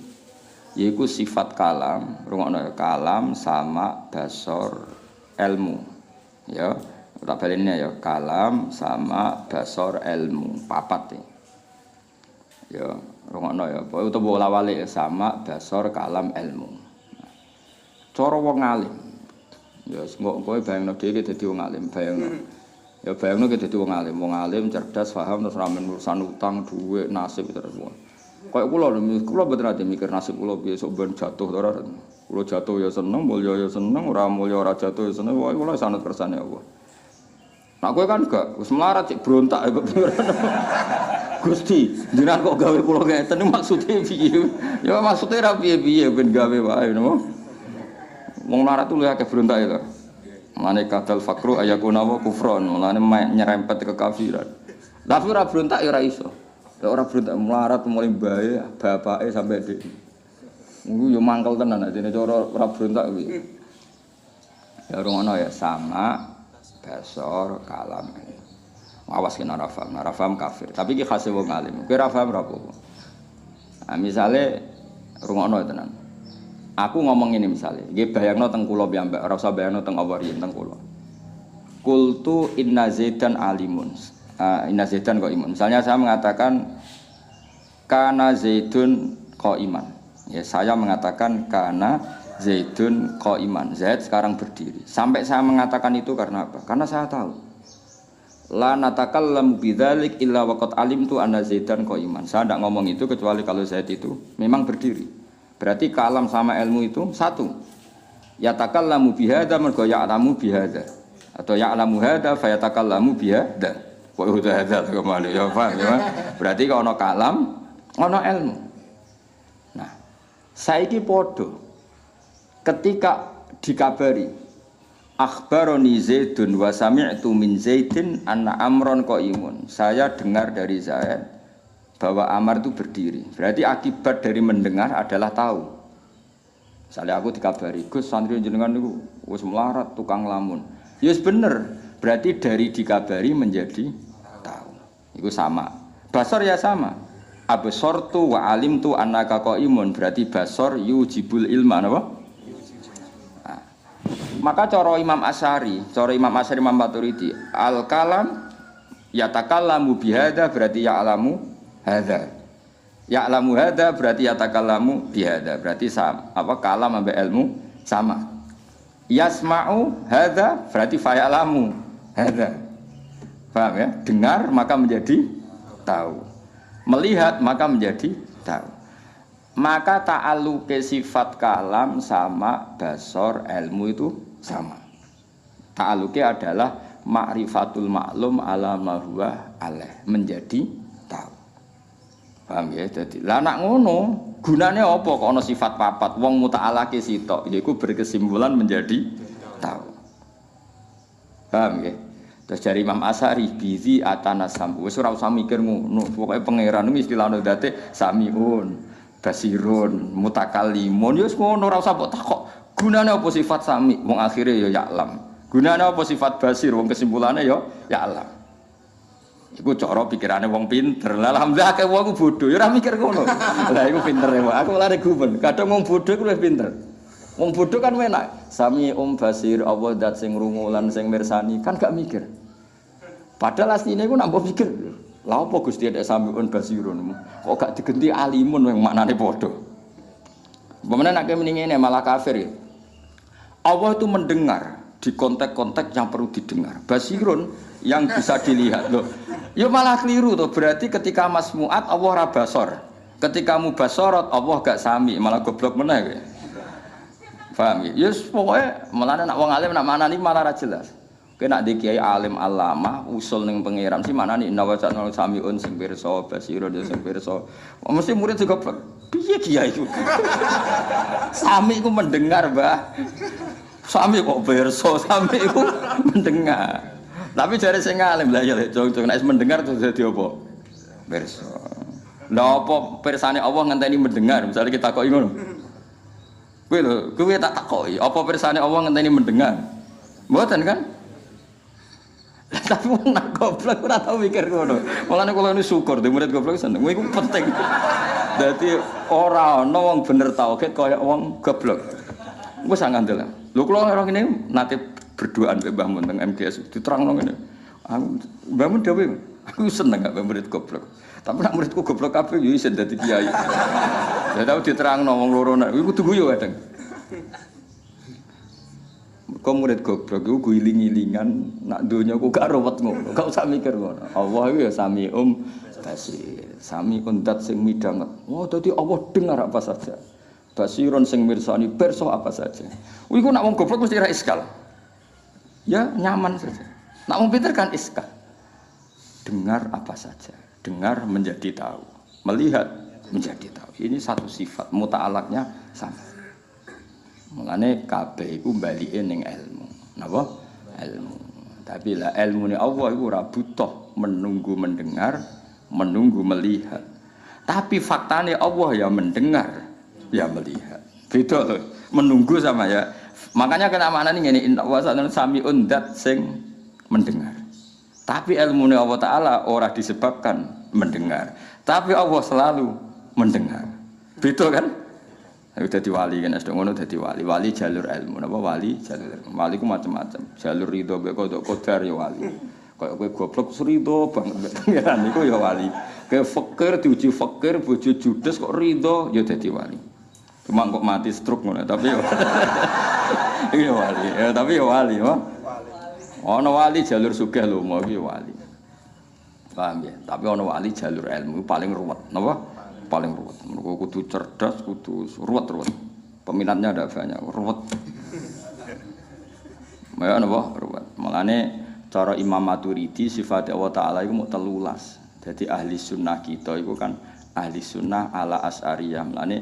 Yaiku sifat kalam, rungokno ya, kalam sama basor ilmu. Ya, tak baleni ya, kalam sama basor ilmu, papat ya. Ya, rungokno ya, pokoke utawa bola-walik sama basor kalam ilmu. Cara wong alim. Ya engko kowe bayangno dhewe dadi wong alim, bayangno. Ya bayangno ki dadi wong alim cerdas, paham terus ramen urusan utang, dhuwit, nasib terus. Kayak kula lho, kula mboten ate mikir nasib kula piye sok ben jatuh ta ora. Kula jatuh ya seneng, mulya ya seneng, ora mulya ora jatuh ya seneng, pokoke kula sanut kersane Allah. Nah kowe kan gak wis melarat cek brontak kok. Gusti, jenengan kok gawe kula ngeten maksude piye? Ya maksude ra piye-piye ben gawe wae napa. Wong melarat tuh luwih akeh brontak itu. Mulane kadal fakru ayakuna wa kufron, mulane nyerempet kekafiran. Tapi ora brontak ya ora iso. Lah ora brontak melarat mulai mbae bapake sampe dik. Iku yo mangkel tenan nek dene cara ora brontak kuwi. Ya rungokno ya sama basor kalam. Awas kena ora paham, ora paham kafir. Tapi iki khase wong alim. Kowe ora paham ora apa-apa. Nah, misale rungokno tenan. Aku ngomong ini misalnya, nggih bayangno teng kula piyambak, ora usah bayangno teng apa riyen teng kula. Qultu inna zaidan alimun. Inna zaidan kok imun. Misalnya saya mengatakan kana zaidun qaiman. Ya, saya mengatakan kana Zaidun qaiman. Zaid sekarang berdiri. Sampai saya mengatakan itu karena apa? Karena saya tahu. La natakallamu bidzalik illa waqad alimtu anna Zaidan qaiman. Saya tidak ngomong itu kecuali kalau Zaid itu memang berdiri. Berarti kalam sama ilmu itu satu. Yatakallamu bihadza mergo ya'lamu bihadza. Atau ya'lamu hadza fayatakallamu bihadza. Wa hadza kemana ya paham ya. Berarti kalau ono kalam, ono ilmu. Nah, saiki padha. Ketika dikabari akhbaroni Zaidun wa sami'tu min Zaidin anna amron qaimun. Saya dengar dari Zaid bahwa Amar itu berdiri. Berarti akibat dari mendengar adalah tahu. Misalnya aku dikabari, Gus santri jenengan niku wis melarat tukang lamun. Ya wis bener. Berarti dari dikabari menjadi tahu. Itu sama. Basor ya sama. Absortu wa alimtu annaka qaimun. Berarti basor yujibul ilma napa? Nah, maka cara Imam Asy'ari, cara Imam Asy'ari Imam Maturidi, al kalam yatakallamu bihadza berarti ya'lamu hadza. Ya'lamu hadza berarti yatakallamu bihadza. Berarti sama, apa kalam ambek ilmu sama. Yasma'u hadza berarti faya'lamu hadza. Paham ya? Dengar maka menjadi tahu. Melihat maka menjadi tahu. Maka ta'alluqe sifat kalam sama basor ilmu itu sama. Ta'alluqe adalah ma'rifatul maklum ala ma huwa alaih, menjadi tahu. Paham ya? Jadi lah nak ngono, gunane apa kok ana sifat papat? Wong muta'alake sitok yaiku berkesimpulan menjadi tahu. Paham ya? Terus dari Imam Asy'ari bizi atana sambu. Wis ora usah mikir ngono. Pokoke pangeran iku istilahne date samiun, basirun, mutakallimun. Ya wis ngono ora usah mbok takok. Gunane apa sifat sami? Wong akhire ya ya'lam. Gunane apa sifat basir? Wong kesimpulane ya ya'lam. Iku cara pikirane wong pinter. Lah alhamdulillah akeh wong bodoh ya ora mikir ngono. Lah iku pintere wae. Aku lare gumun. Kadang wong bodoh iku luwih pinter. Wong bodoh kan enak. Sami basir Allah zat sing ngrungu lan sing mirsani kan gak mikir. Padahal asline iku nak mbok pikir, lha apa Gusti ada samiun basirun? Kok gak digenti alimun yang maknane padha. Umpamane nek muni ngene malah kafir ya. Allah itu mendengar di konteks-konteks yang perlu didengar. Basirun yang bisa dilihat loh. Ya malah keliru tuh. Berarti ketika masmuat Allah ra basor. Ketika mubasorot Allah gak sami, malah goblok meneh kowe. Paham ya? Yes, pokoknya malah nak wong alim nak maknani malah ra jelas. Kowe nak di kiai alim alama usul ning pangeran sih maknani inna wa ta'ala samiun sing pirsa basirun sing pirsa. Mesti murid juga piye kiai iku. Sami iku mendengar, Mbah. Sami kok pirsa, sami iku mendengar. Tapi jare sing alim lah ya jong-jong nek mendengar terus dadi apa? Pirsa. Lah apa pirsane Allah ngenteni mendengar? Misalnya kita takoki ngono. Kowe lho, kowe tak takoki, apa pirsane Allah ngenteni mendengar? Mboten kan? Tapi wong nak goblok ora tau mikir ngono. Mulane kula ini syukur di murid goblok seneng. Iku penting. Dadi ora ana wong bener tauhid kaya wong goblok. Wis ngandel. Lho kula ora ngene nate berduaan mbek Mbah Mun teng MGS diterangno ngene. Aku Mbah Mun dhewe aku seneng gak murid goblok. Tapi nak muridku goblok kabeh yo isin dadi kiai. Ya tau diterangno wong loro nek iku kudu guyu kadang. Kok murid goblok iku guling-gilingan nak donya ku gak ruwet ngono. Gak usah mikir ngono. Allah iku ya sami'um basir. Sami'un dat sing midhanget. Oh dadi Allah dengar apa saja. Basirun sing mirsani pirsa apa saja. Iku nak wong goblok mesti ra iskal. Ya nyaman saja. Nak wong pinter kan iskal. Dengar apa saja. Dengar menjadi tahu, melihat menjadi tahu. Ini satu sifat muta'alaknya sama. Mulane kabeh iku balike ning ilmu. Napa? Ilmu. Tapi lah ilmune Allah iku ora butuh menunggu mendengar, menunggu melihat. Tapi faktane Allah ya mendengar, ya melihat. Beda loh. Menunggu sama ya. Makanya kena maknane ngene inna wa sami'un dat sing mendengar. Tapi ilmune Allah Ta'ala ora disebabkan mendengar. Tapi Allah selalu mendengar. Beda kan? Udah dadi wali kan, sedang ngono dadi wali. Wali jalur ilmu, napa wali jalur ilmu. Wali ku macam-macam. Jalur ridho mbek kodok kodar ya wali. Kayak kowe goblok ridho banget mbek pangeran iku ya wali. Kayak fakir diuji fakir bojo judes kok ridho ya dadi wali. Cuma kok mati stroke ngono, tapi yo iya wali. Ya, tapi yo wali, yo. Ana wali jalur sugih lho, mau iki wali. Paham ya? Tapi ana wali jalur ilmu paling ruwet, napa? Paling ruwet. Mergo kudu cerdas, kudu ruwet-ruwet. Peminatnya ada banyak, ruwet. Ya napa? Ruwet. Mulane cara Imam Maturidi sifat Allah Ta'ala iku mung 13. Jadi ahli sunnah kita iku kan ahli sunnah ala asy'ariyah. Mulane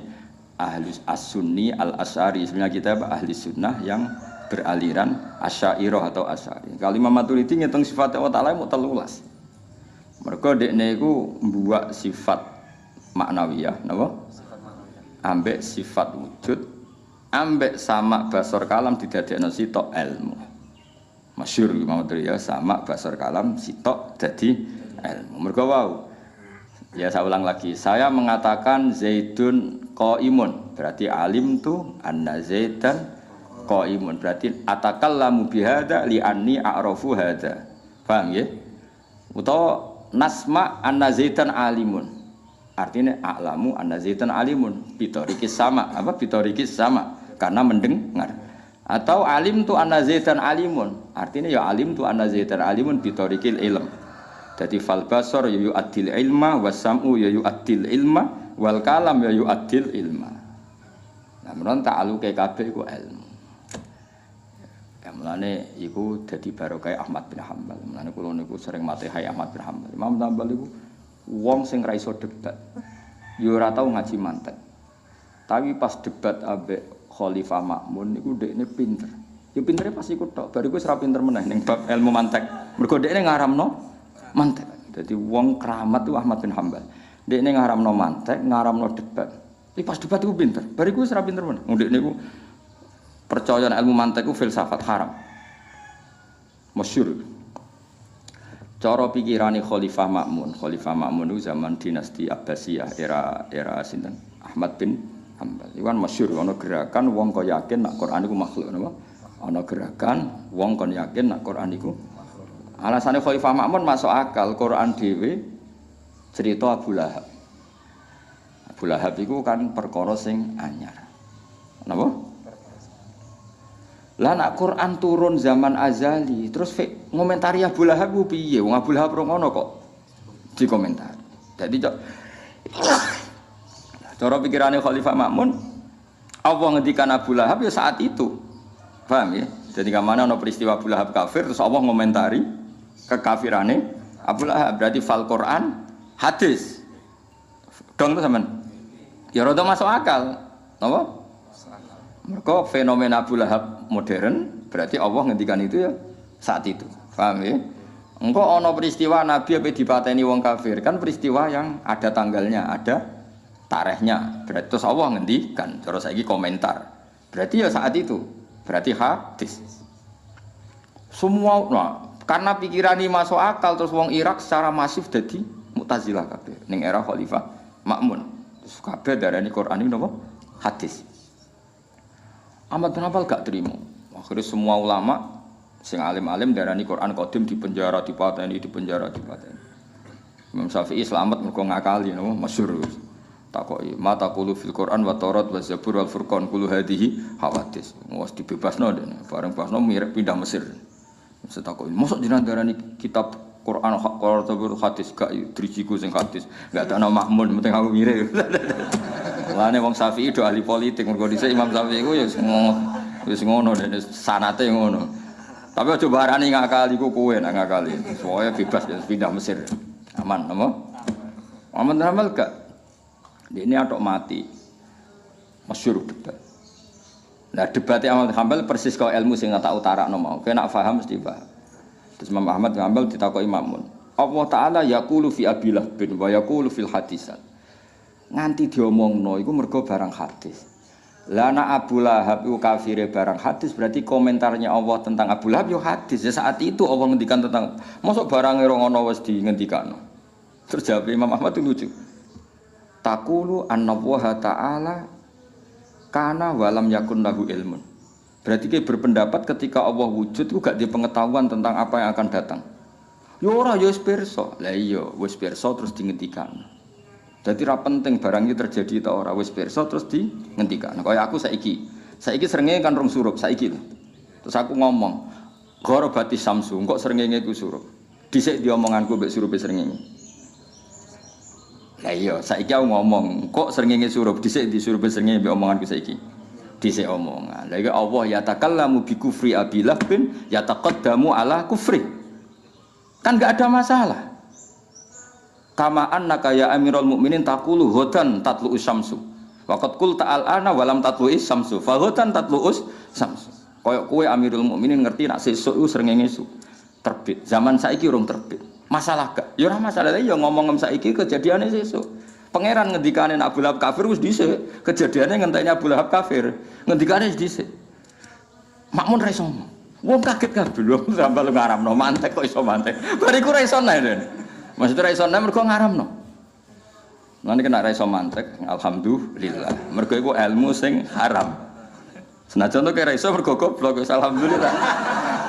ahli as-sunni al-asy'ari. Sebenarnya kita ahli sunnah yang beraliran asy'ariyah atau asy'ari. Kalau Imam Maturidi ngitung sifat Allah Ta'ala mung 13. Mergo dekne iku mbuak sifat maknawiyah, napa? Ambek sifat wujud, ambek sama basor kalam didadekno sitok ilmu. Masyhur Imam Maturidi ya, sama basor kalam sitok dadi ilmu. Mergo wau. Ya saya ulang lagi, saya mengatakan Zaidun qaimun, berarti alim tu anna Zaidan qaimun, berarti atakallamu bihadza li anni a'rafu hadza. Paham ya? Utawa nasma anna Zaidan alimun. Artinya a'lamu anna Zaidan alimun, bitorikis sama, apa bitorikis sama karena mendengar. Atau alim tu anna Zaidan alimun, artinya ya alim tu anna Zaidan alimun bitorikil ilm. Jadi fal basar ya yu'addil ilma, wasam'u ya yu'addil ilma, wal kalam ya yu'addil ilma. Nah, menon ta'aluke kabeh iku ilmu. Ya mulane iku dadi barokah Ahmad bin Hanbal. Mulane kula niku sering matehai Ahmad bin Hanbal. Imam Hanbal iku wong sing ra iso debat. Ya ora tau ngaji mantek. Tapi pas debat ambek Khalifah Makmun niku dekne pinter. Ya pintere pas iku tok, bar iku wis ra pinter meneh ning bab ilmu mantek. Mergo dekne ngaramno mantek. Jadi wong keramat itu Ahmad bin Hanbal. Dekne ngaramno mantek, ngaramno debat. Tapi pas debat iku pinter. Bar iku wis ra pinter meneh. Wong dekne iku percaya ilmu mantek iku filsafat haram. Masyhur. Cara pikirane Khalifah Makmun. Khalifah Makmun itu zaman dinasti Abbasiyah, era sinten? Ahmad bin Hanbal. Iku kan masyhur ana gerakan wong kok yakin nek Quran iku makhluk napa? Ana gerakan wong kon yakin nek Quran iku. Alasannya Khalifah Makmun masuk akal, Quran dhewe cerita Abu Lahab. Abu Lahab iku kan perkara sing anyar. Napa? Lah nek Quran turun zaman azali, terus ngomentari Abu Lahab ku piye? Wong Abu Lahab ora ngono kok dikomentari. Dadi cara pikirane Khalifah Makmun, Allah ngendikan Abu Lahab ya saat itu. Paham ya? Jadi kamane ana peristiwa Abu Lahab kafir terus Allah ngomentari kekafirane Abu Lahab, berarti fal Quran hadis. Dong to sampean. Ya rada masuk akal. Napa? Mergo fenomena Abu Lahab modern, berarti Allah ngendikan itu ya saat itu. Paham ya? Engko ana peristiwa Nabi ape dipateni wong kafir, kan peristiwa yang ada tanggalnya, ada tarikhnya. Berarti terus Allah ngendikan, terus saiki komentar. Berarti ya saat itu. Berarti hadis. Semua nah, karena pikiran ini masuk akal terus wong Irak secara masif jadi Mu'tazilah kabeh ning era Khalifah Makmun. Terus kabeh darani Quran iki napa? Hadis. Ahmad bin Hanbal gak terima. Akhirnya semua ulama sing alim-alim darani Quran qadim di penjara, dipateni, di penjara, dipateni. Imam Syafi'i selamat mergo ngakali napa masyhur. Takoki ma taqulu fil Quran wa Taurat wa Zabur wal Furqan kullu hadhihi hawadis. Wes dibebasno dene. Bareng basno mirip pindah Mesir. Setakoki mosok jenengan darani kitab Quran hak Quran Zabur hadis gak drijiku sing hadis. Gak ana Makmun penting aku mirip. Mulane wong Syafi'i do ahli politik mergo dhisik Imam Syafi'i iku ya wis ngono dene sanate ngono. Tapi aja barani ngakali ku kowe nek ngakali. Soale bebas ya pindah Mesir. Aman napa? Aman amal gak? Ini atok mati. Masyhur debat. Nah debatnya Ahmad Hanbal persis kau ilmu sing tak utarakno mau. Kowe nak paham mesti paham. Terus Imam Ahmad Hanbal ditakoki Makmun. Allah Ta'ala yaqulu fi Abi Lahab wa yaqulu fil hadisat. Nganti diomongno iku mergo barang hadis. Lah nek Abu Lahab iku kafire barang hadis berarti komentarnya Allah tentang Abu Lahab yo hadis. Ya saat itu Allah ngendikan tentang mosok barange ora ngono wis dingendikano. Terus jawab Imam Ahmad itu lucu. Taqulu anna Allah ta'ala kana walam yakun lahu ilmun. Berarti dia berpendapat ketika Allah wujud itu gak ada pengetahuan tentang apa yang akan datang. Ya ora ya wis pirsa. Lah iya wis pirsa terus dingendikan. Dadi ra penting barang iki terjadi ta ora, wis pirsa terus di ngendikan. Kaya aku saiki. Saiki srengenge kan rong surup saiki lho. Terus aku ngomong, "Gharabati samsu, kok srengenge iku surup." Dhisik diomonganku mbek surupe srengenge. Lah iya, saiki aku ngomong, kok srengenge surup, dhisik di surupe srengenge mbek omonganku saiki. Dhisik omongan. Lha iki Allah ya takallamu bi kufri Abi Lahab ya taqaddamu ala kufri. Kan enggak ada masalah. Kama annaka ya amirul mukminin taqulu ghadan tatlu'u syamsu. Waqad qulta al-ana wa lam tatlu'i syamsu. Fa ghadan tatlu'us syamsu. Koyok kowe amirul mukminin ngerti nak sesuk iku srengenge terbit. Zaman saiki urung terbit. Masalah gak? Ya ora masalah, ya ngomong saiki kejadiane sesuk. Pangeran ngendikane Abu Lahab kafir wis dhisik. Kejadiane ngenteni Abu Lahab kafir. Ngendikane wis dhisik. Makmun ra iso ngomong. Wong kaget kabeh lho sampe lu ngaramno mantek kok iso mantek. Bar iku ra iso neh. Maksudnya ra iso neh mergo ngaramno. Mulane kena ra iso mantek, alhamdulillah. Mergo iku ilmu sing haram. Senajan to kira iso mergo goblok wis alhamdulillah.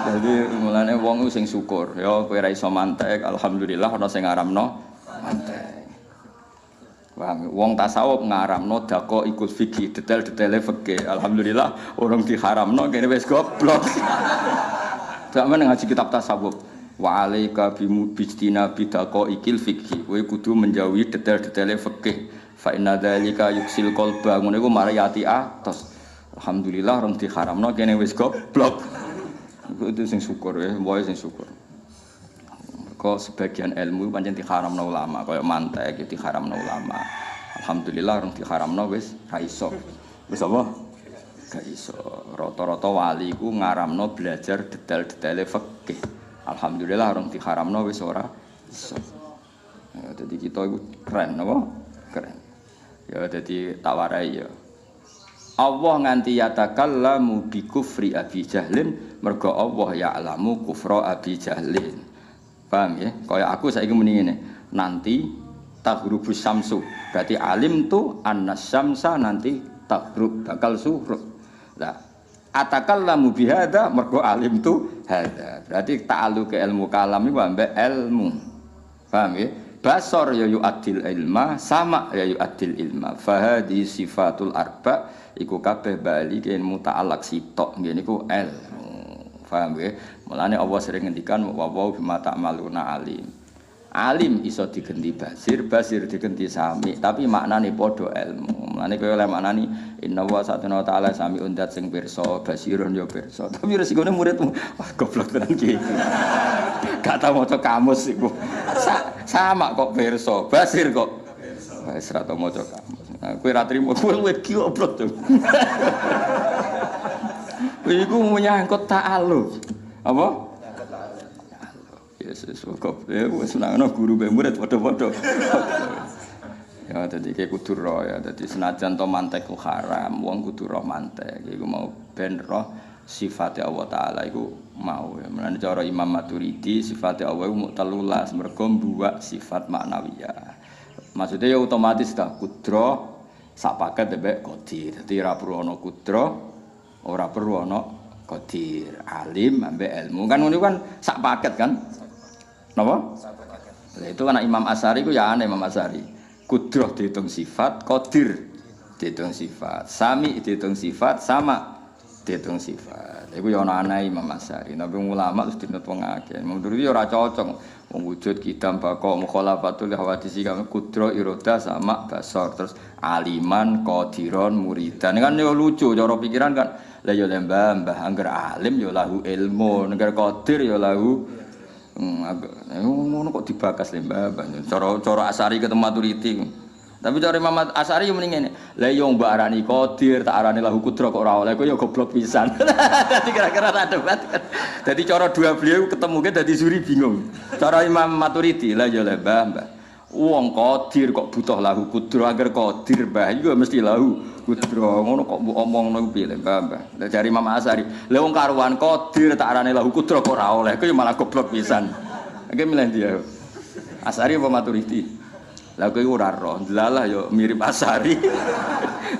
Jadi mulane wong sing syukur, ya kowe ra iso mantek, alhamdulillah ana sing ngaramno mantek. Paham? Wong tasawuf ngaramno dako ikut fikih, detail-detaile fikih. Alhamdulillah orang diharamno kene wis goblok. Sak men ngaji kitab tasawuf. Wa alaika bijtina bidaqo ikil fikih. Kowe kudu menjauhi detail-detaile fikih. Fa inna dzalika yuksil qalba. Ngono iku mari ati atos. Alhamdulillah orang diharamno kene wis goblok. Itu sing syukur ya, wae sing syukur. Kok sebagian ilmu pancen diharamno ulama, kaya mantek iki diharamno ulama. Alhamdulillah orang diharamno wis ra iso. Wis apa? Gak iso. Rata-rata wali iku ngaramno belajar detail-detaile fikih. Alhamdulillah orang diharamno wis ora iso. Ya, dadi kita iku keren apa? Keren. Ya dadi tak warai ya. Allah nganti yatakallamu bi kufri Abi Jahlin mergo Allah ya'lamu kufra Abi Jahlin. Paham ya? Kaya aku saiki muni ngene, nanti taghrubus syamsu. Berarti alim tu anna syamsa nanti taghrub bakal surup. Lah atakallamu bihadza mergo alim tu hadza. Berarti ta'alluq ke ilmu kalam iku ambek ilmu. Paham ya? Basar ya yu'addil ilma, sama ya yu'addil ilma. Fahadi sifatul arba iku kabeh bali ke ilmu ta'alaq sitok nggih niku ilmu. Paham ya? Mulane Allah sering ngendikan wa wa bima ta'maluna alim. Alim iso digenti basir, basir digenti sami, tapi maknane padha ilmu. Mulane kowe oleh maknani inna wa satuna ta'ala sami undat sing pirsa, basirun ya pirsa. Tapi resikone muridmu, wah goblok tenan iki. Gak tau maca kamus iku. Sama kok pirsa, basir kok pirsa. Wis ra tau maca kamus. Nah, kowe ra trimo, kowe luwih goblok to. Iku menyangkut ta'alluq. Apa? Yesus kok wis senengno guru mbek murid padha-padha. Ya dadi iki kudu roh ya, dadi senajan to mantek ku haram, wong kudu roh mantek. Iku mau ben roh sifate Allah taala iku mau ya. Mulane cara Imam Maturidi sifate Allah iku muk 13 mergo mbuwak sifat maknawiyah. Maksudnya ya otomatis ta kudro sak paket mbek qadir. Dadi ora perlu ana kudro, ora perlu ana qadir. Alim ambek ilmu kan ngono kan sak paket kan? Napa? Sak paket. Lah itu kan Imam Asy'ari ku ya aneh Imam Asy'ari. Kudroh dihitung sifat, qadir dihitung sifat, sami dihitung sifat, sama dihitung sifat. Iku ya ana aneh Imam Asy'ari. Tapi ulama terus dinut wong akeh. Imam Maturidi ora cocok. Wong wujud kidam baqa mukhalafatul hawadisi kami kudro iroda sama basar terus aliman qadiron muridan. Kan yo lucu cara pikiran kan. Lah yo lembah mbah angger alim yo lahu ilmu, angger qadir yo lahu ngono kok dibakas lembah mbah. Cara Asy'ari ketemu Maturidi. Tapi cara Imam Asy'ari yo muni ngene. Lah yo mbok arani qadir, tak arani lahu kudro kok ora oleh, kok yo goblok pisan. Dadi kira-kira tak debat. Dadi cara dua beliau ketemu ke dadi Zuri bingung. Cara Imam Maturidi lah yo lembah mbah. Wong qadir kok butuh lahu kudro, angger qadir mbah iku mesti lahu kudro. Ngono kok mbok omongno piye lembah mbah. Lah jare Imam Asy'ari, lah wong karuan qadir tak arani lahu kudro kok ora oleh, kok yo malah goblok pisan. Iki milih dia. Asy'ari apa Maturidi? Lah kowe ora roh, ndelalah ya mirip Asy'ari.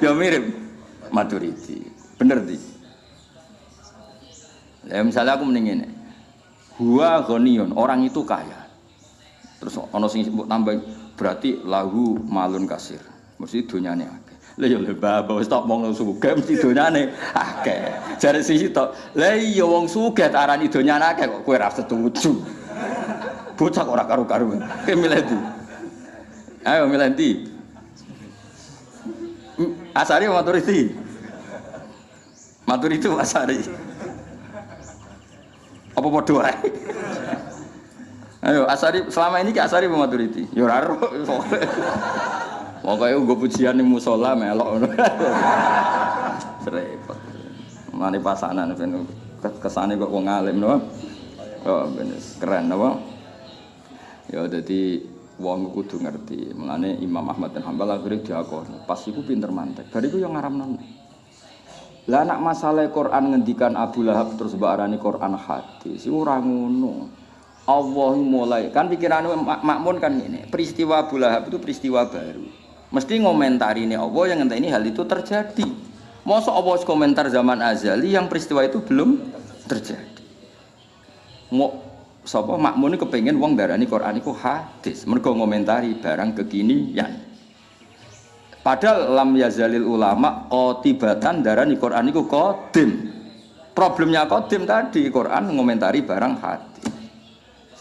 Ya mirip Maturidi. Bener di. Lah misalnya aku mending ngene. Huwa ghaniyun, orang itu kaya. Terus ana sing mbok tambahi, Berarti lahu malun kasir. Mesti donyane akeh. Lah ya lho bapak wis tok mong sugih mesti donyane akeh. Jare sisi tok. Lah iya wong sugih arani donyane akeh kok kowe ora setuju. Bocah kok ora karu-karuan. Kowe milih ndi? Ayo milih ndi? Asari Maturidi. Maturidi Asari. Apa padha wae? Ayo Asari selama ini ki Asari apa Maturidi? Ya ora ero. Pokoke nggo pujian ning musala melok ngono. Repot. Mane pasanan ben kesane kok wong alim no. Oh ben keren napa? Ya dadi wong kudu ngerti. Mulane Imam Ahmad bin Hanbal akhire diakoni. Pas iku pinter mantek. Bar iku yo ngaramno. Lah nek masalah Quran ngendikan Abu Lahab terus mbok arani Quran hadis, iku ora ngono. Allah mulai kan pikiran makmun kan ini peristiwa Abu Lahab itu peristiwa baru. Mesti ngomentarine Allah yang ngenteni hal itu terjadi. Mosok Allah komentar zaman azali yang peristiwa itu belum terjadi. Mau sapa makmun kepengin wong darani Quran iku hadis, mergo ngomentari barang kekinian. Padahal lam yazalil ulama qatibatan darani Quran iku qadim. Problemnya qadim tadi Quran ngomentari barang hadis.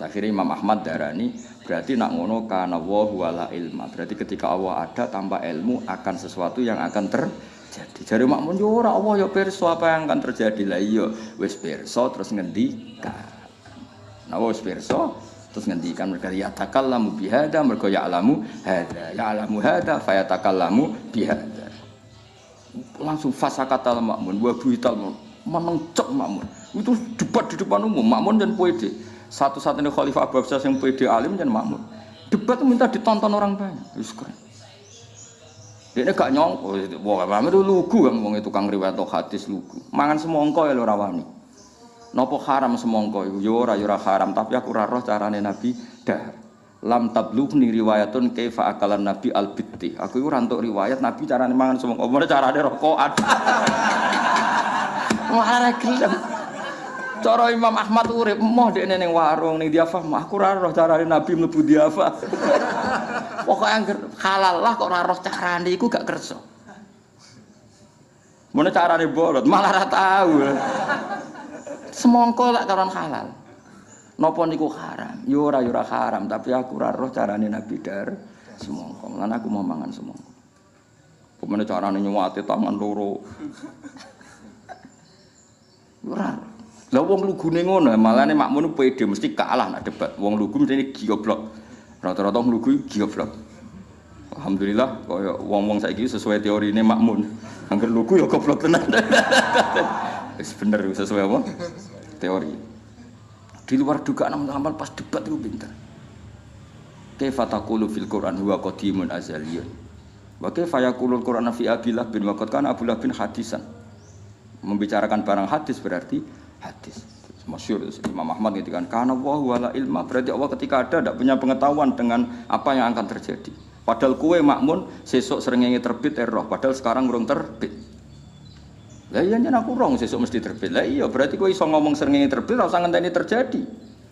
Akhirnya Imam Ahmad darani berarti nak ngono kana wa wala ilma. Berarti ketika Allah ada tanpa ilmu akan sesuatu yang akan terjadi. Jare makmun yo ora Allah yo pirsa apa yang akan terjadi. Lah iya wis pirsa terus ngendikan. Nah wis pirsa terus ngendikan mergo ya takallamu bihadza mergo ya'lamu hadza ya'lamu hadza fayatakallamu bihadza. Langsung fasakatal makmun wa buital meneng cek makmun. Itu debat di depan umum makmun dan pede. Satu-satunya khalifah Abu Hafsah yang pede alim dan makmur. Debat minta ditonton orang banyak. Wis keren. Dia gak nyongko, wah Makmun itu lugu kan wong tukang riwayat hadis lugu. Mangan semongko ya ora wani. Napa haram semongko iku? Ya ora ya ora haram, tapi aku ora roh carane Nabi dahar. Lam tablughni riwayatun kaifa akalan Nabi al-bitti. Aku iku ora entuk riwayat Nabi carane mangan semongko, apa carane rokokan. Malah gelem. Cara Imam Ahmad urip emoh dekne ning warung ning diafah, aku ora roh carane Nabi mlebu diafah. Pokoke angger halal lah kok ora roh carane iku gak kersa. Mun carane bolot malah ora tau. Semongko lak karon halal. Napa niku haram? Ya ora ya ora haram, tapi aku ora roh carane Nabi dar semongko. Lan aku mau mangan semongko. Pemene carane nyuwate tangan loro. Ora. Lah wong lugune ngono, malane makmun pede mesti kalah nak debat. Wong lugu mesti goblok. Rata-rata wong lugu goblok. Alhamdulillah kaya wong-wong saiki sesuai teorine makmun. Angger lugu ya goblok tenan. Wis bener sesuai apa? Teori. Di luar dugaan amal pas debat iku pinter. Kaifa taqulu fil Qur'an huwa qadimun azaliyun. Wa kaifa yaqulul Qur'an fi Abi Lahab bin waqad kana Abu Lahab bin hadisan. Membicarakan barang hadis berarti hadis. Masyhur Imam Ahmad ngendikan kana wa wala ilma, berarti Allah ketika ada tidak punya pengetahuan dengan apa yang akan terjadi. Padahal kue makmun sesuk srengenge terbit roh, padahal sekarang urung terbit. Lah iya nyen aku rong sesuk mesti terbit. Lah iya berarti kowe iso ngomong srengenge terbit ora usah ngenteni terjadi.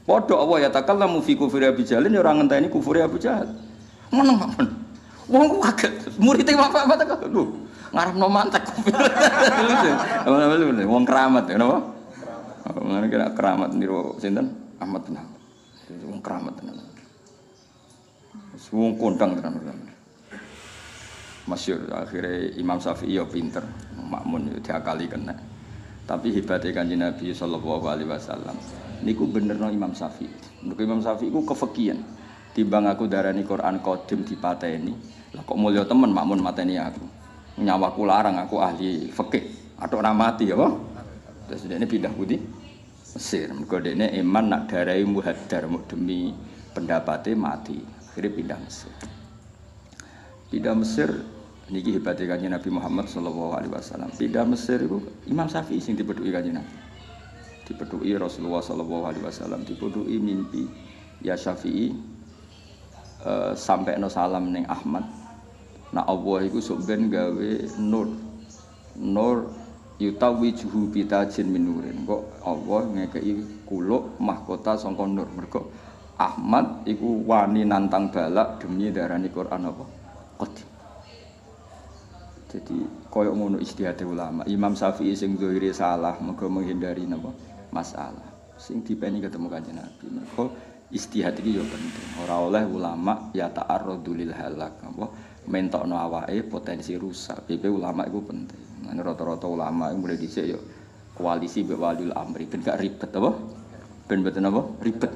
Padha Allah ya takallamu fi kufri Abi Jahal ya ora ngenteni kufri Abu Jahal. Meneng makmun. Wong ku kaget. Murid bapak kok lho ngarepno mantek. Wong keramat ya napa? Mulane kira keramat niru sinten? Ahmad bin Hanbal. Wong keramat tenan. Wong kondang tenan. Masyhur akhire Imam Syafi'i ya pinter, makmun ya diakali kena. Tapi hebate Kanjeng Nabi sallallahu alaihi wasallam niku benerno Imam Syafi'i. Mergo Imam Syafi'i ku kefikihan. Timbang aku darani Quran qadim dipateni, lah kok mulya temen makmun mateni aku. Nyawaku larang aku ahli fikih. Atok ora mati ya apa? Terus ini pindah putih Mesir. Mergo dekne iman nak darai muhadar demi pendapatnya mati. Akhirnya pindah Mesir. Pindah Mesir niki hebate Kanjeng Nabi Muhammad sallallahu alaihi wasallam. Pindah Mesir iku Imam Syafi'i sing dipethuki Kanjeng Nabi. Dipethuki Rasulullah sallallahu alaihi wasallam, dipethuki mimpi ya Syafi'i sampekno salam ning Ahmad. Nah Allah iku sok ben gawe nur. Nur yutawijuhu bitajin minurin. Kok Allah ngekeki kuluk mahkota sangka nur. Mergo Ahmad iku wani nantang balak demi darani Quran apa? Qadim. Jadi koyok ngono ijtihad ulama. Imam Syafi'i sing zahire salah mergo menghindari napa? Masalah. Sing dipeni ketemu Kanjeng Nabi. Mergo ijtihad iki yo penting. Ora oleh ulama ya ta'arradu lil halak apa mentokno awake potensi rusak. BP ulama iku penting. Nah, rata-rata ulama iku mulai dhisik yo koalisi mbek waliul amri ben gak ribet apa? Ben mboten apa? Ribet.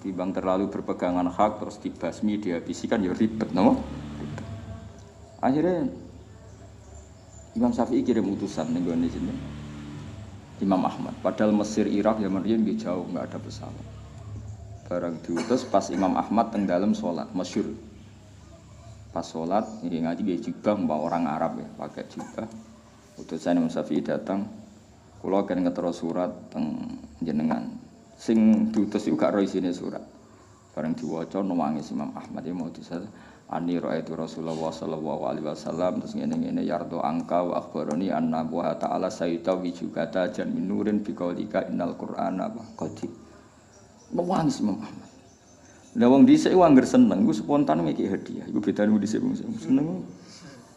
Timbang terlalu berpegangan hak terus dibasmi dihabisi kan ya ribet napa? Ribet. Akhirnya Imam Syafi'i kirim utusan ning gone sinten? Imam Ahmad. Padahal Mesir Irak zaman riyen nggih jauh nggak ada pesawat. Barang diutus pas Imam Ahmad teng dalem salat, masyhur. Pas salat nggih ngaji nggih jubah mbak orang Arab ya, pakai jubah. Utusan Imam Syafi'i datang, kula kan ngetero surat teng jenengan. Sing diutus iku gak ro isine surat. Bareng diwaca nangis Imam Ahmad ya mau disal ani raaitu Rasulullah sallallahu alaihi wasallam terus ngene-ngene yardo angka wa akhbarani anna wa ta'ala sayutawijuka tajan min nurin biqaulika innal qur'ana qadim. Nangis Imam Ahmad. Lah wong dhisik ku angger seneng iku spontan ngeki hadiah. Iku bedane wong dhisik wong seneng.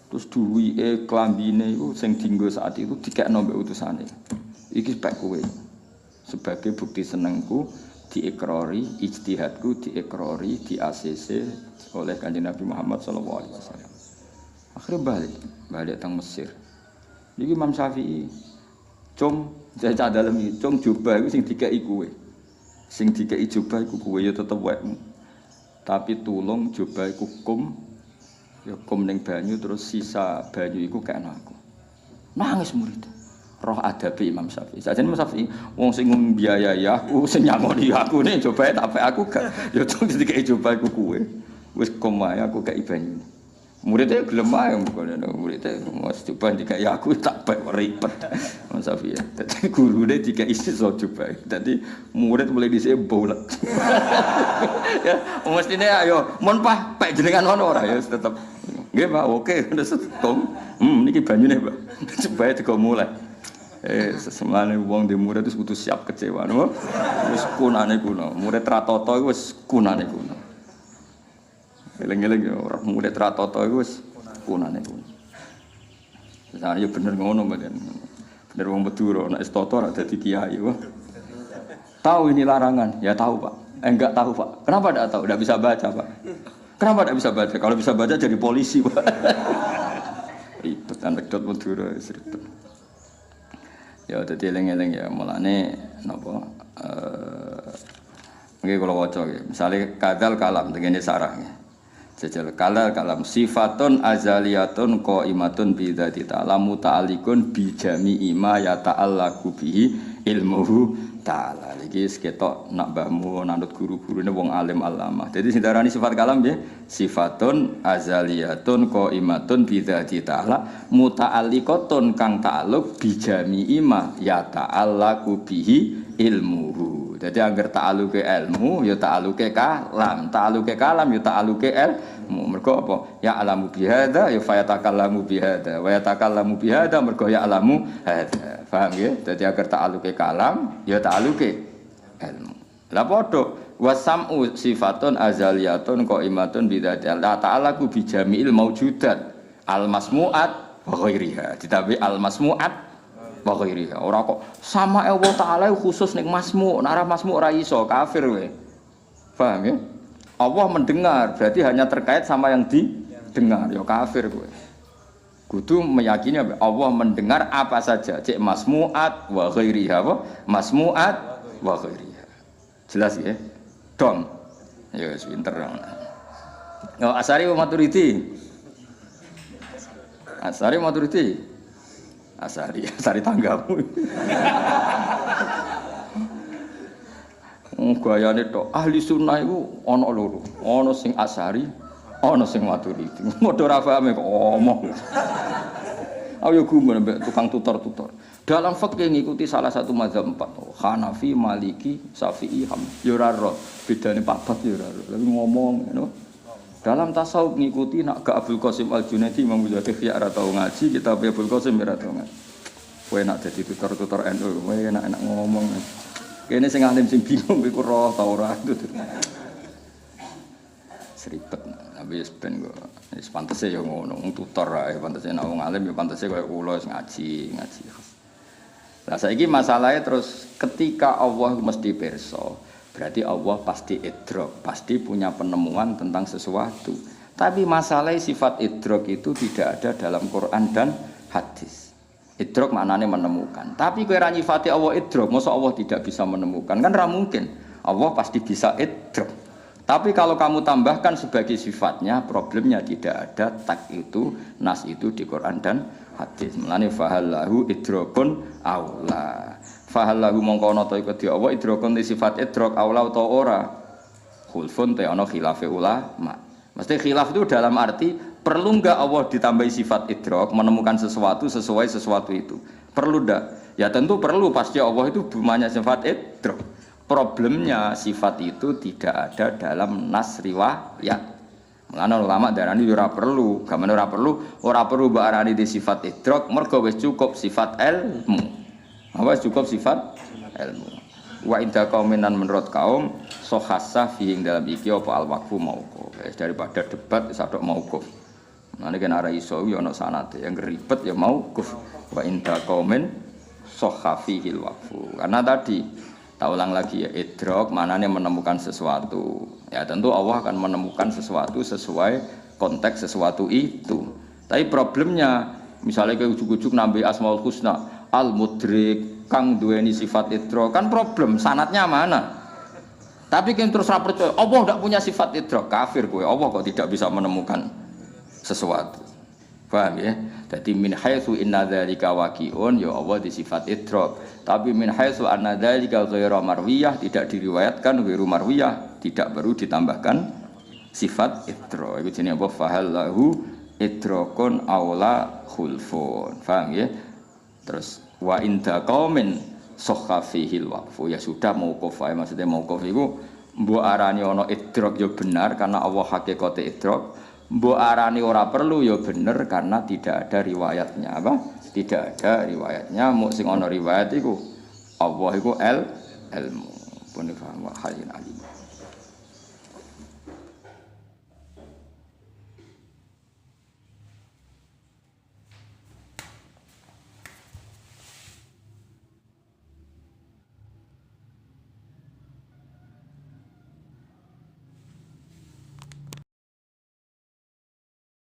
Terus duwike klambine iku sing dienggo saat itu dikekno mbek utusane. Iki pek kowe. Sebagai bukti senengku diikrori, ijtihadku diikrori, di ACC oleh Kanjeng Nabi Muhammad sallallahu alaihi wasallam. Akhirnya balik teng Mesir. Niki Imam Syafi'i, cung cah dalem iki, cung jubah iku sing dikeki kowe. Sing dikeki jubah iku kowe ya tetep wekmu. Tapi tulung jubah iku kum ya kum ning banyu terus sisa banyu iku kekno aku. Nangis murid. Roh adabi Imam Syafi'i. Sajane Imam Syafi'i wong sing mbiayai aku, sing nyangoni aku ne cobae tak pek aku gak. Ya tung dikeki coba iku kowe. Wis kom ae aku kei banyu. Muridnya gelem ae mukane muridnya wis coba dikeki aku tak pek ribet. Imam Syafi'i. Dadi gurune dikeki sisa coba. Dadi murid mulai dhisik bolet. Ya mestine ayo mun pah pek jenengan ngono ora ya tetep. Nggih Pak, oke terus kom. Niki banyune Pak. Cobae digo mulai. Sesemane wong di murid itu kudu siap kecewa, no? Wis kunane kuno. Murid ra tata iku wis kunane kuno. Eling-eling ya ora murid ra tata iku wis kunane kuno. Misalnya ya bener ngono mboten. Bener wong Madura nek wis tata ora dadi kiai wah. Tahu ini larangan? Ya tahu, Pak. Enggak tahu, Pak. Kenapa enggak tahu? Enggak bisa baca, Pak. Kenapa enggak bisa baca? Kalau bisa baca jadi polisi, Pak. Ribet anekdot Madura wis ribet. Ya dadi eling-eling ya mulane napa nggih kula waca nggih. Misale kadzal kalam tengene sarah nggih. Jajal kadzal kalam sifatun azaliyatun qaimatun bi dzati ta'ala muta'alliqun bi jami'i ma yata'allaqu bihi ilmuhu ta'ala. Iki seketok nak mbahmu nandut guru-gurune wong alim alama. Dadi sing diarani sifat kalam nggih sifatun azaliyatun qaimatun bi dzati ta'ala muta'alliqatun kang ta'alluq bi jami'i ma yata'allaqu bihi ilmuhu. Dadi angger ta'alluqe ilmu ya ta'alluqe kalam, ta'alluqe kalam ya ta'alluqe ilmu. Mergo apa? Ya alamu bihadza ya fayatakallamu bihadza wa yatakallamu bihadza mergo ya alamu hadza. Paham nggih? Dadi angger ta'alluqe kalam ya ta'alluqe ilmu. Lah padha wasam'u sifatun azaliyatun qaimatun bi dzati Allah ta'ala ku bi jami'il maujudat al masmu'at wa ghairiha. Ditabi al masmu'at wa ghairiha. Ora kok sama Allah ta'ala khusus ning masmu', nek ora masmu' ora iso kafir kowe. Paham ya? Allah mendengar berarti hanya terkait sama yang didengar, ya kafir kowe. Kudu meyakini apa? Allah mendengar apa saja, cek masmu'at wa ghairiha apa? Masmu'at wa ghairiha. Jelas ya? Dong. Ya wis pinter. Oh, Asari wa Maturidi. Asari Maturidi. Asari, asari tanggamu. Gayane tok ahli sunnah iku ana loro, ana sing Asari, ana sing Maturidi. Padha ora paham kok omong. Ayo gumun mbek tukang tutor-tutor. Dalam fikih ngikuti salah satu mazhab empat, Hanafi, Maliki, Syafi'i, Hambali. Ya ora roh, bedane papat ya ora roh. Tapi ngomong ngono. Dalam tasawuf ngikuti nak gak Abdul Qasim Al-Junaidi, Imam Ghazali ya ora tau ngaji, kitab Abdul Qasim ora tau ngaji. Kowe nak dadi tutor-tutor NU, kowe enak-enak ngomong. Kene sing alim sing bingung iku roh ta ora itu. Seribet. Tapi wis ben kok. Wis pantese ya ngono, wong tutor ae pantese nek wong alim ya pantese kaya kula wis ngaji, ngaji. Lah saiki masalahnya terus ketika Allah mesti pirsa, berarti Allah pasti idrok, pasti punya penemuan tentang sesuatu. Tapi masalah sifat idrok itu tidak ada dalam Quran dan hadis. Idrok maknanya menemukan. Tapi kowe ra nyifati Allah idrok, masa Allah tidak bisa menemukan? Kan ra mungkin. Allah pasti bisa idrok. Tapi kalau kamu tambahkan sebagai sifatnya, problemnya tidak ada tak itu, nas itu di Quran dan hadis. Mulane fahallahu idrokun aula. Fahallahu mongko ana ta iku di Allah idrokun di sifat idrok aula utawa ora. Khulfun te ana khilafe ulama. Mesti khilaf itu dalam arti perlu enggak Allah ditambahi sifat idrok, menemukan sesuatu sesuai sesuatu itu. Perlu ndak? Ya tentu perlu, pasti Allah itu banyak sifat idrok. Problemnya sifat itu tidak ada dalam nas riwayat. Mulane ulama darani ora perlu, gamane ora perlu, ora perlu mbok arani di sifat idrok, mergo wis cukup sifat ilmu. Apa cukup sifat ilmu. Wa inda qauminan menurut kaum sohasa fi ing dalam iki apa al waqfu mauquf. Daripada debat wis adok mauquf. Mulane kan ora iso ya ana sanade, yang ribet ya mauquf. Wa inda qaumin soha fihi al waqfu. Karena tadi tak ulang lagi ya, idrok maknanya menemukan sesuatu. Ya tentu Allah akan menemukan sesuatu sesuai konteks sesuatu itu. Tapi problemnya misalnya kayak ujuk-ujuk nambah Asmaul Husna, Al-Mudrik, kang duweni sifat idrok, kan problem sanatnya mana? Tapi kan terus ra percaya, Allah tidak punya sifat idrok, kafir kowe. Allah kok tidak bisa menemukan sesuatu. Paham ya? Jadi min haitsu inna dzalika waqi'un, ya Allah di sifat idrok. Tapi min haitsu anna dzalika ghairu marwiyah, tidak diriwayatkan ghairu marwiyah, tidak perlu ditambahkan sifat idrok. Iku jenenge apa? Fahallahu idrokun aula khulfun. Paham ya? Terus wa inda qaumin sahha fihi waqfu, ya sudah mauquf ae. Maksudnya mauquf iku mbok arani ana idrok ya benar karena Allah hakikate idrok. Mbok arani ora perlu ya bener karena tidak ada riwayatnya, apa? Tidak ada riwayatnya, muk sing ana riwayat iku Allah iku ilmu. Pun paham wa hayyin alim.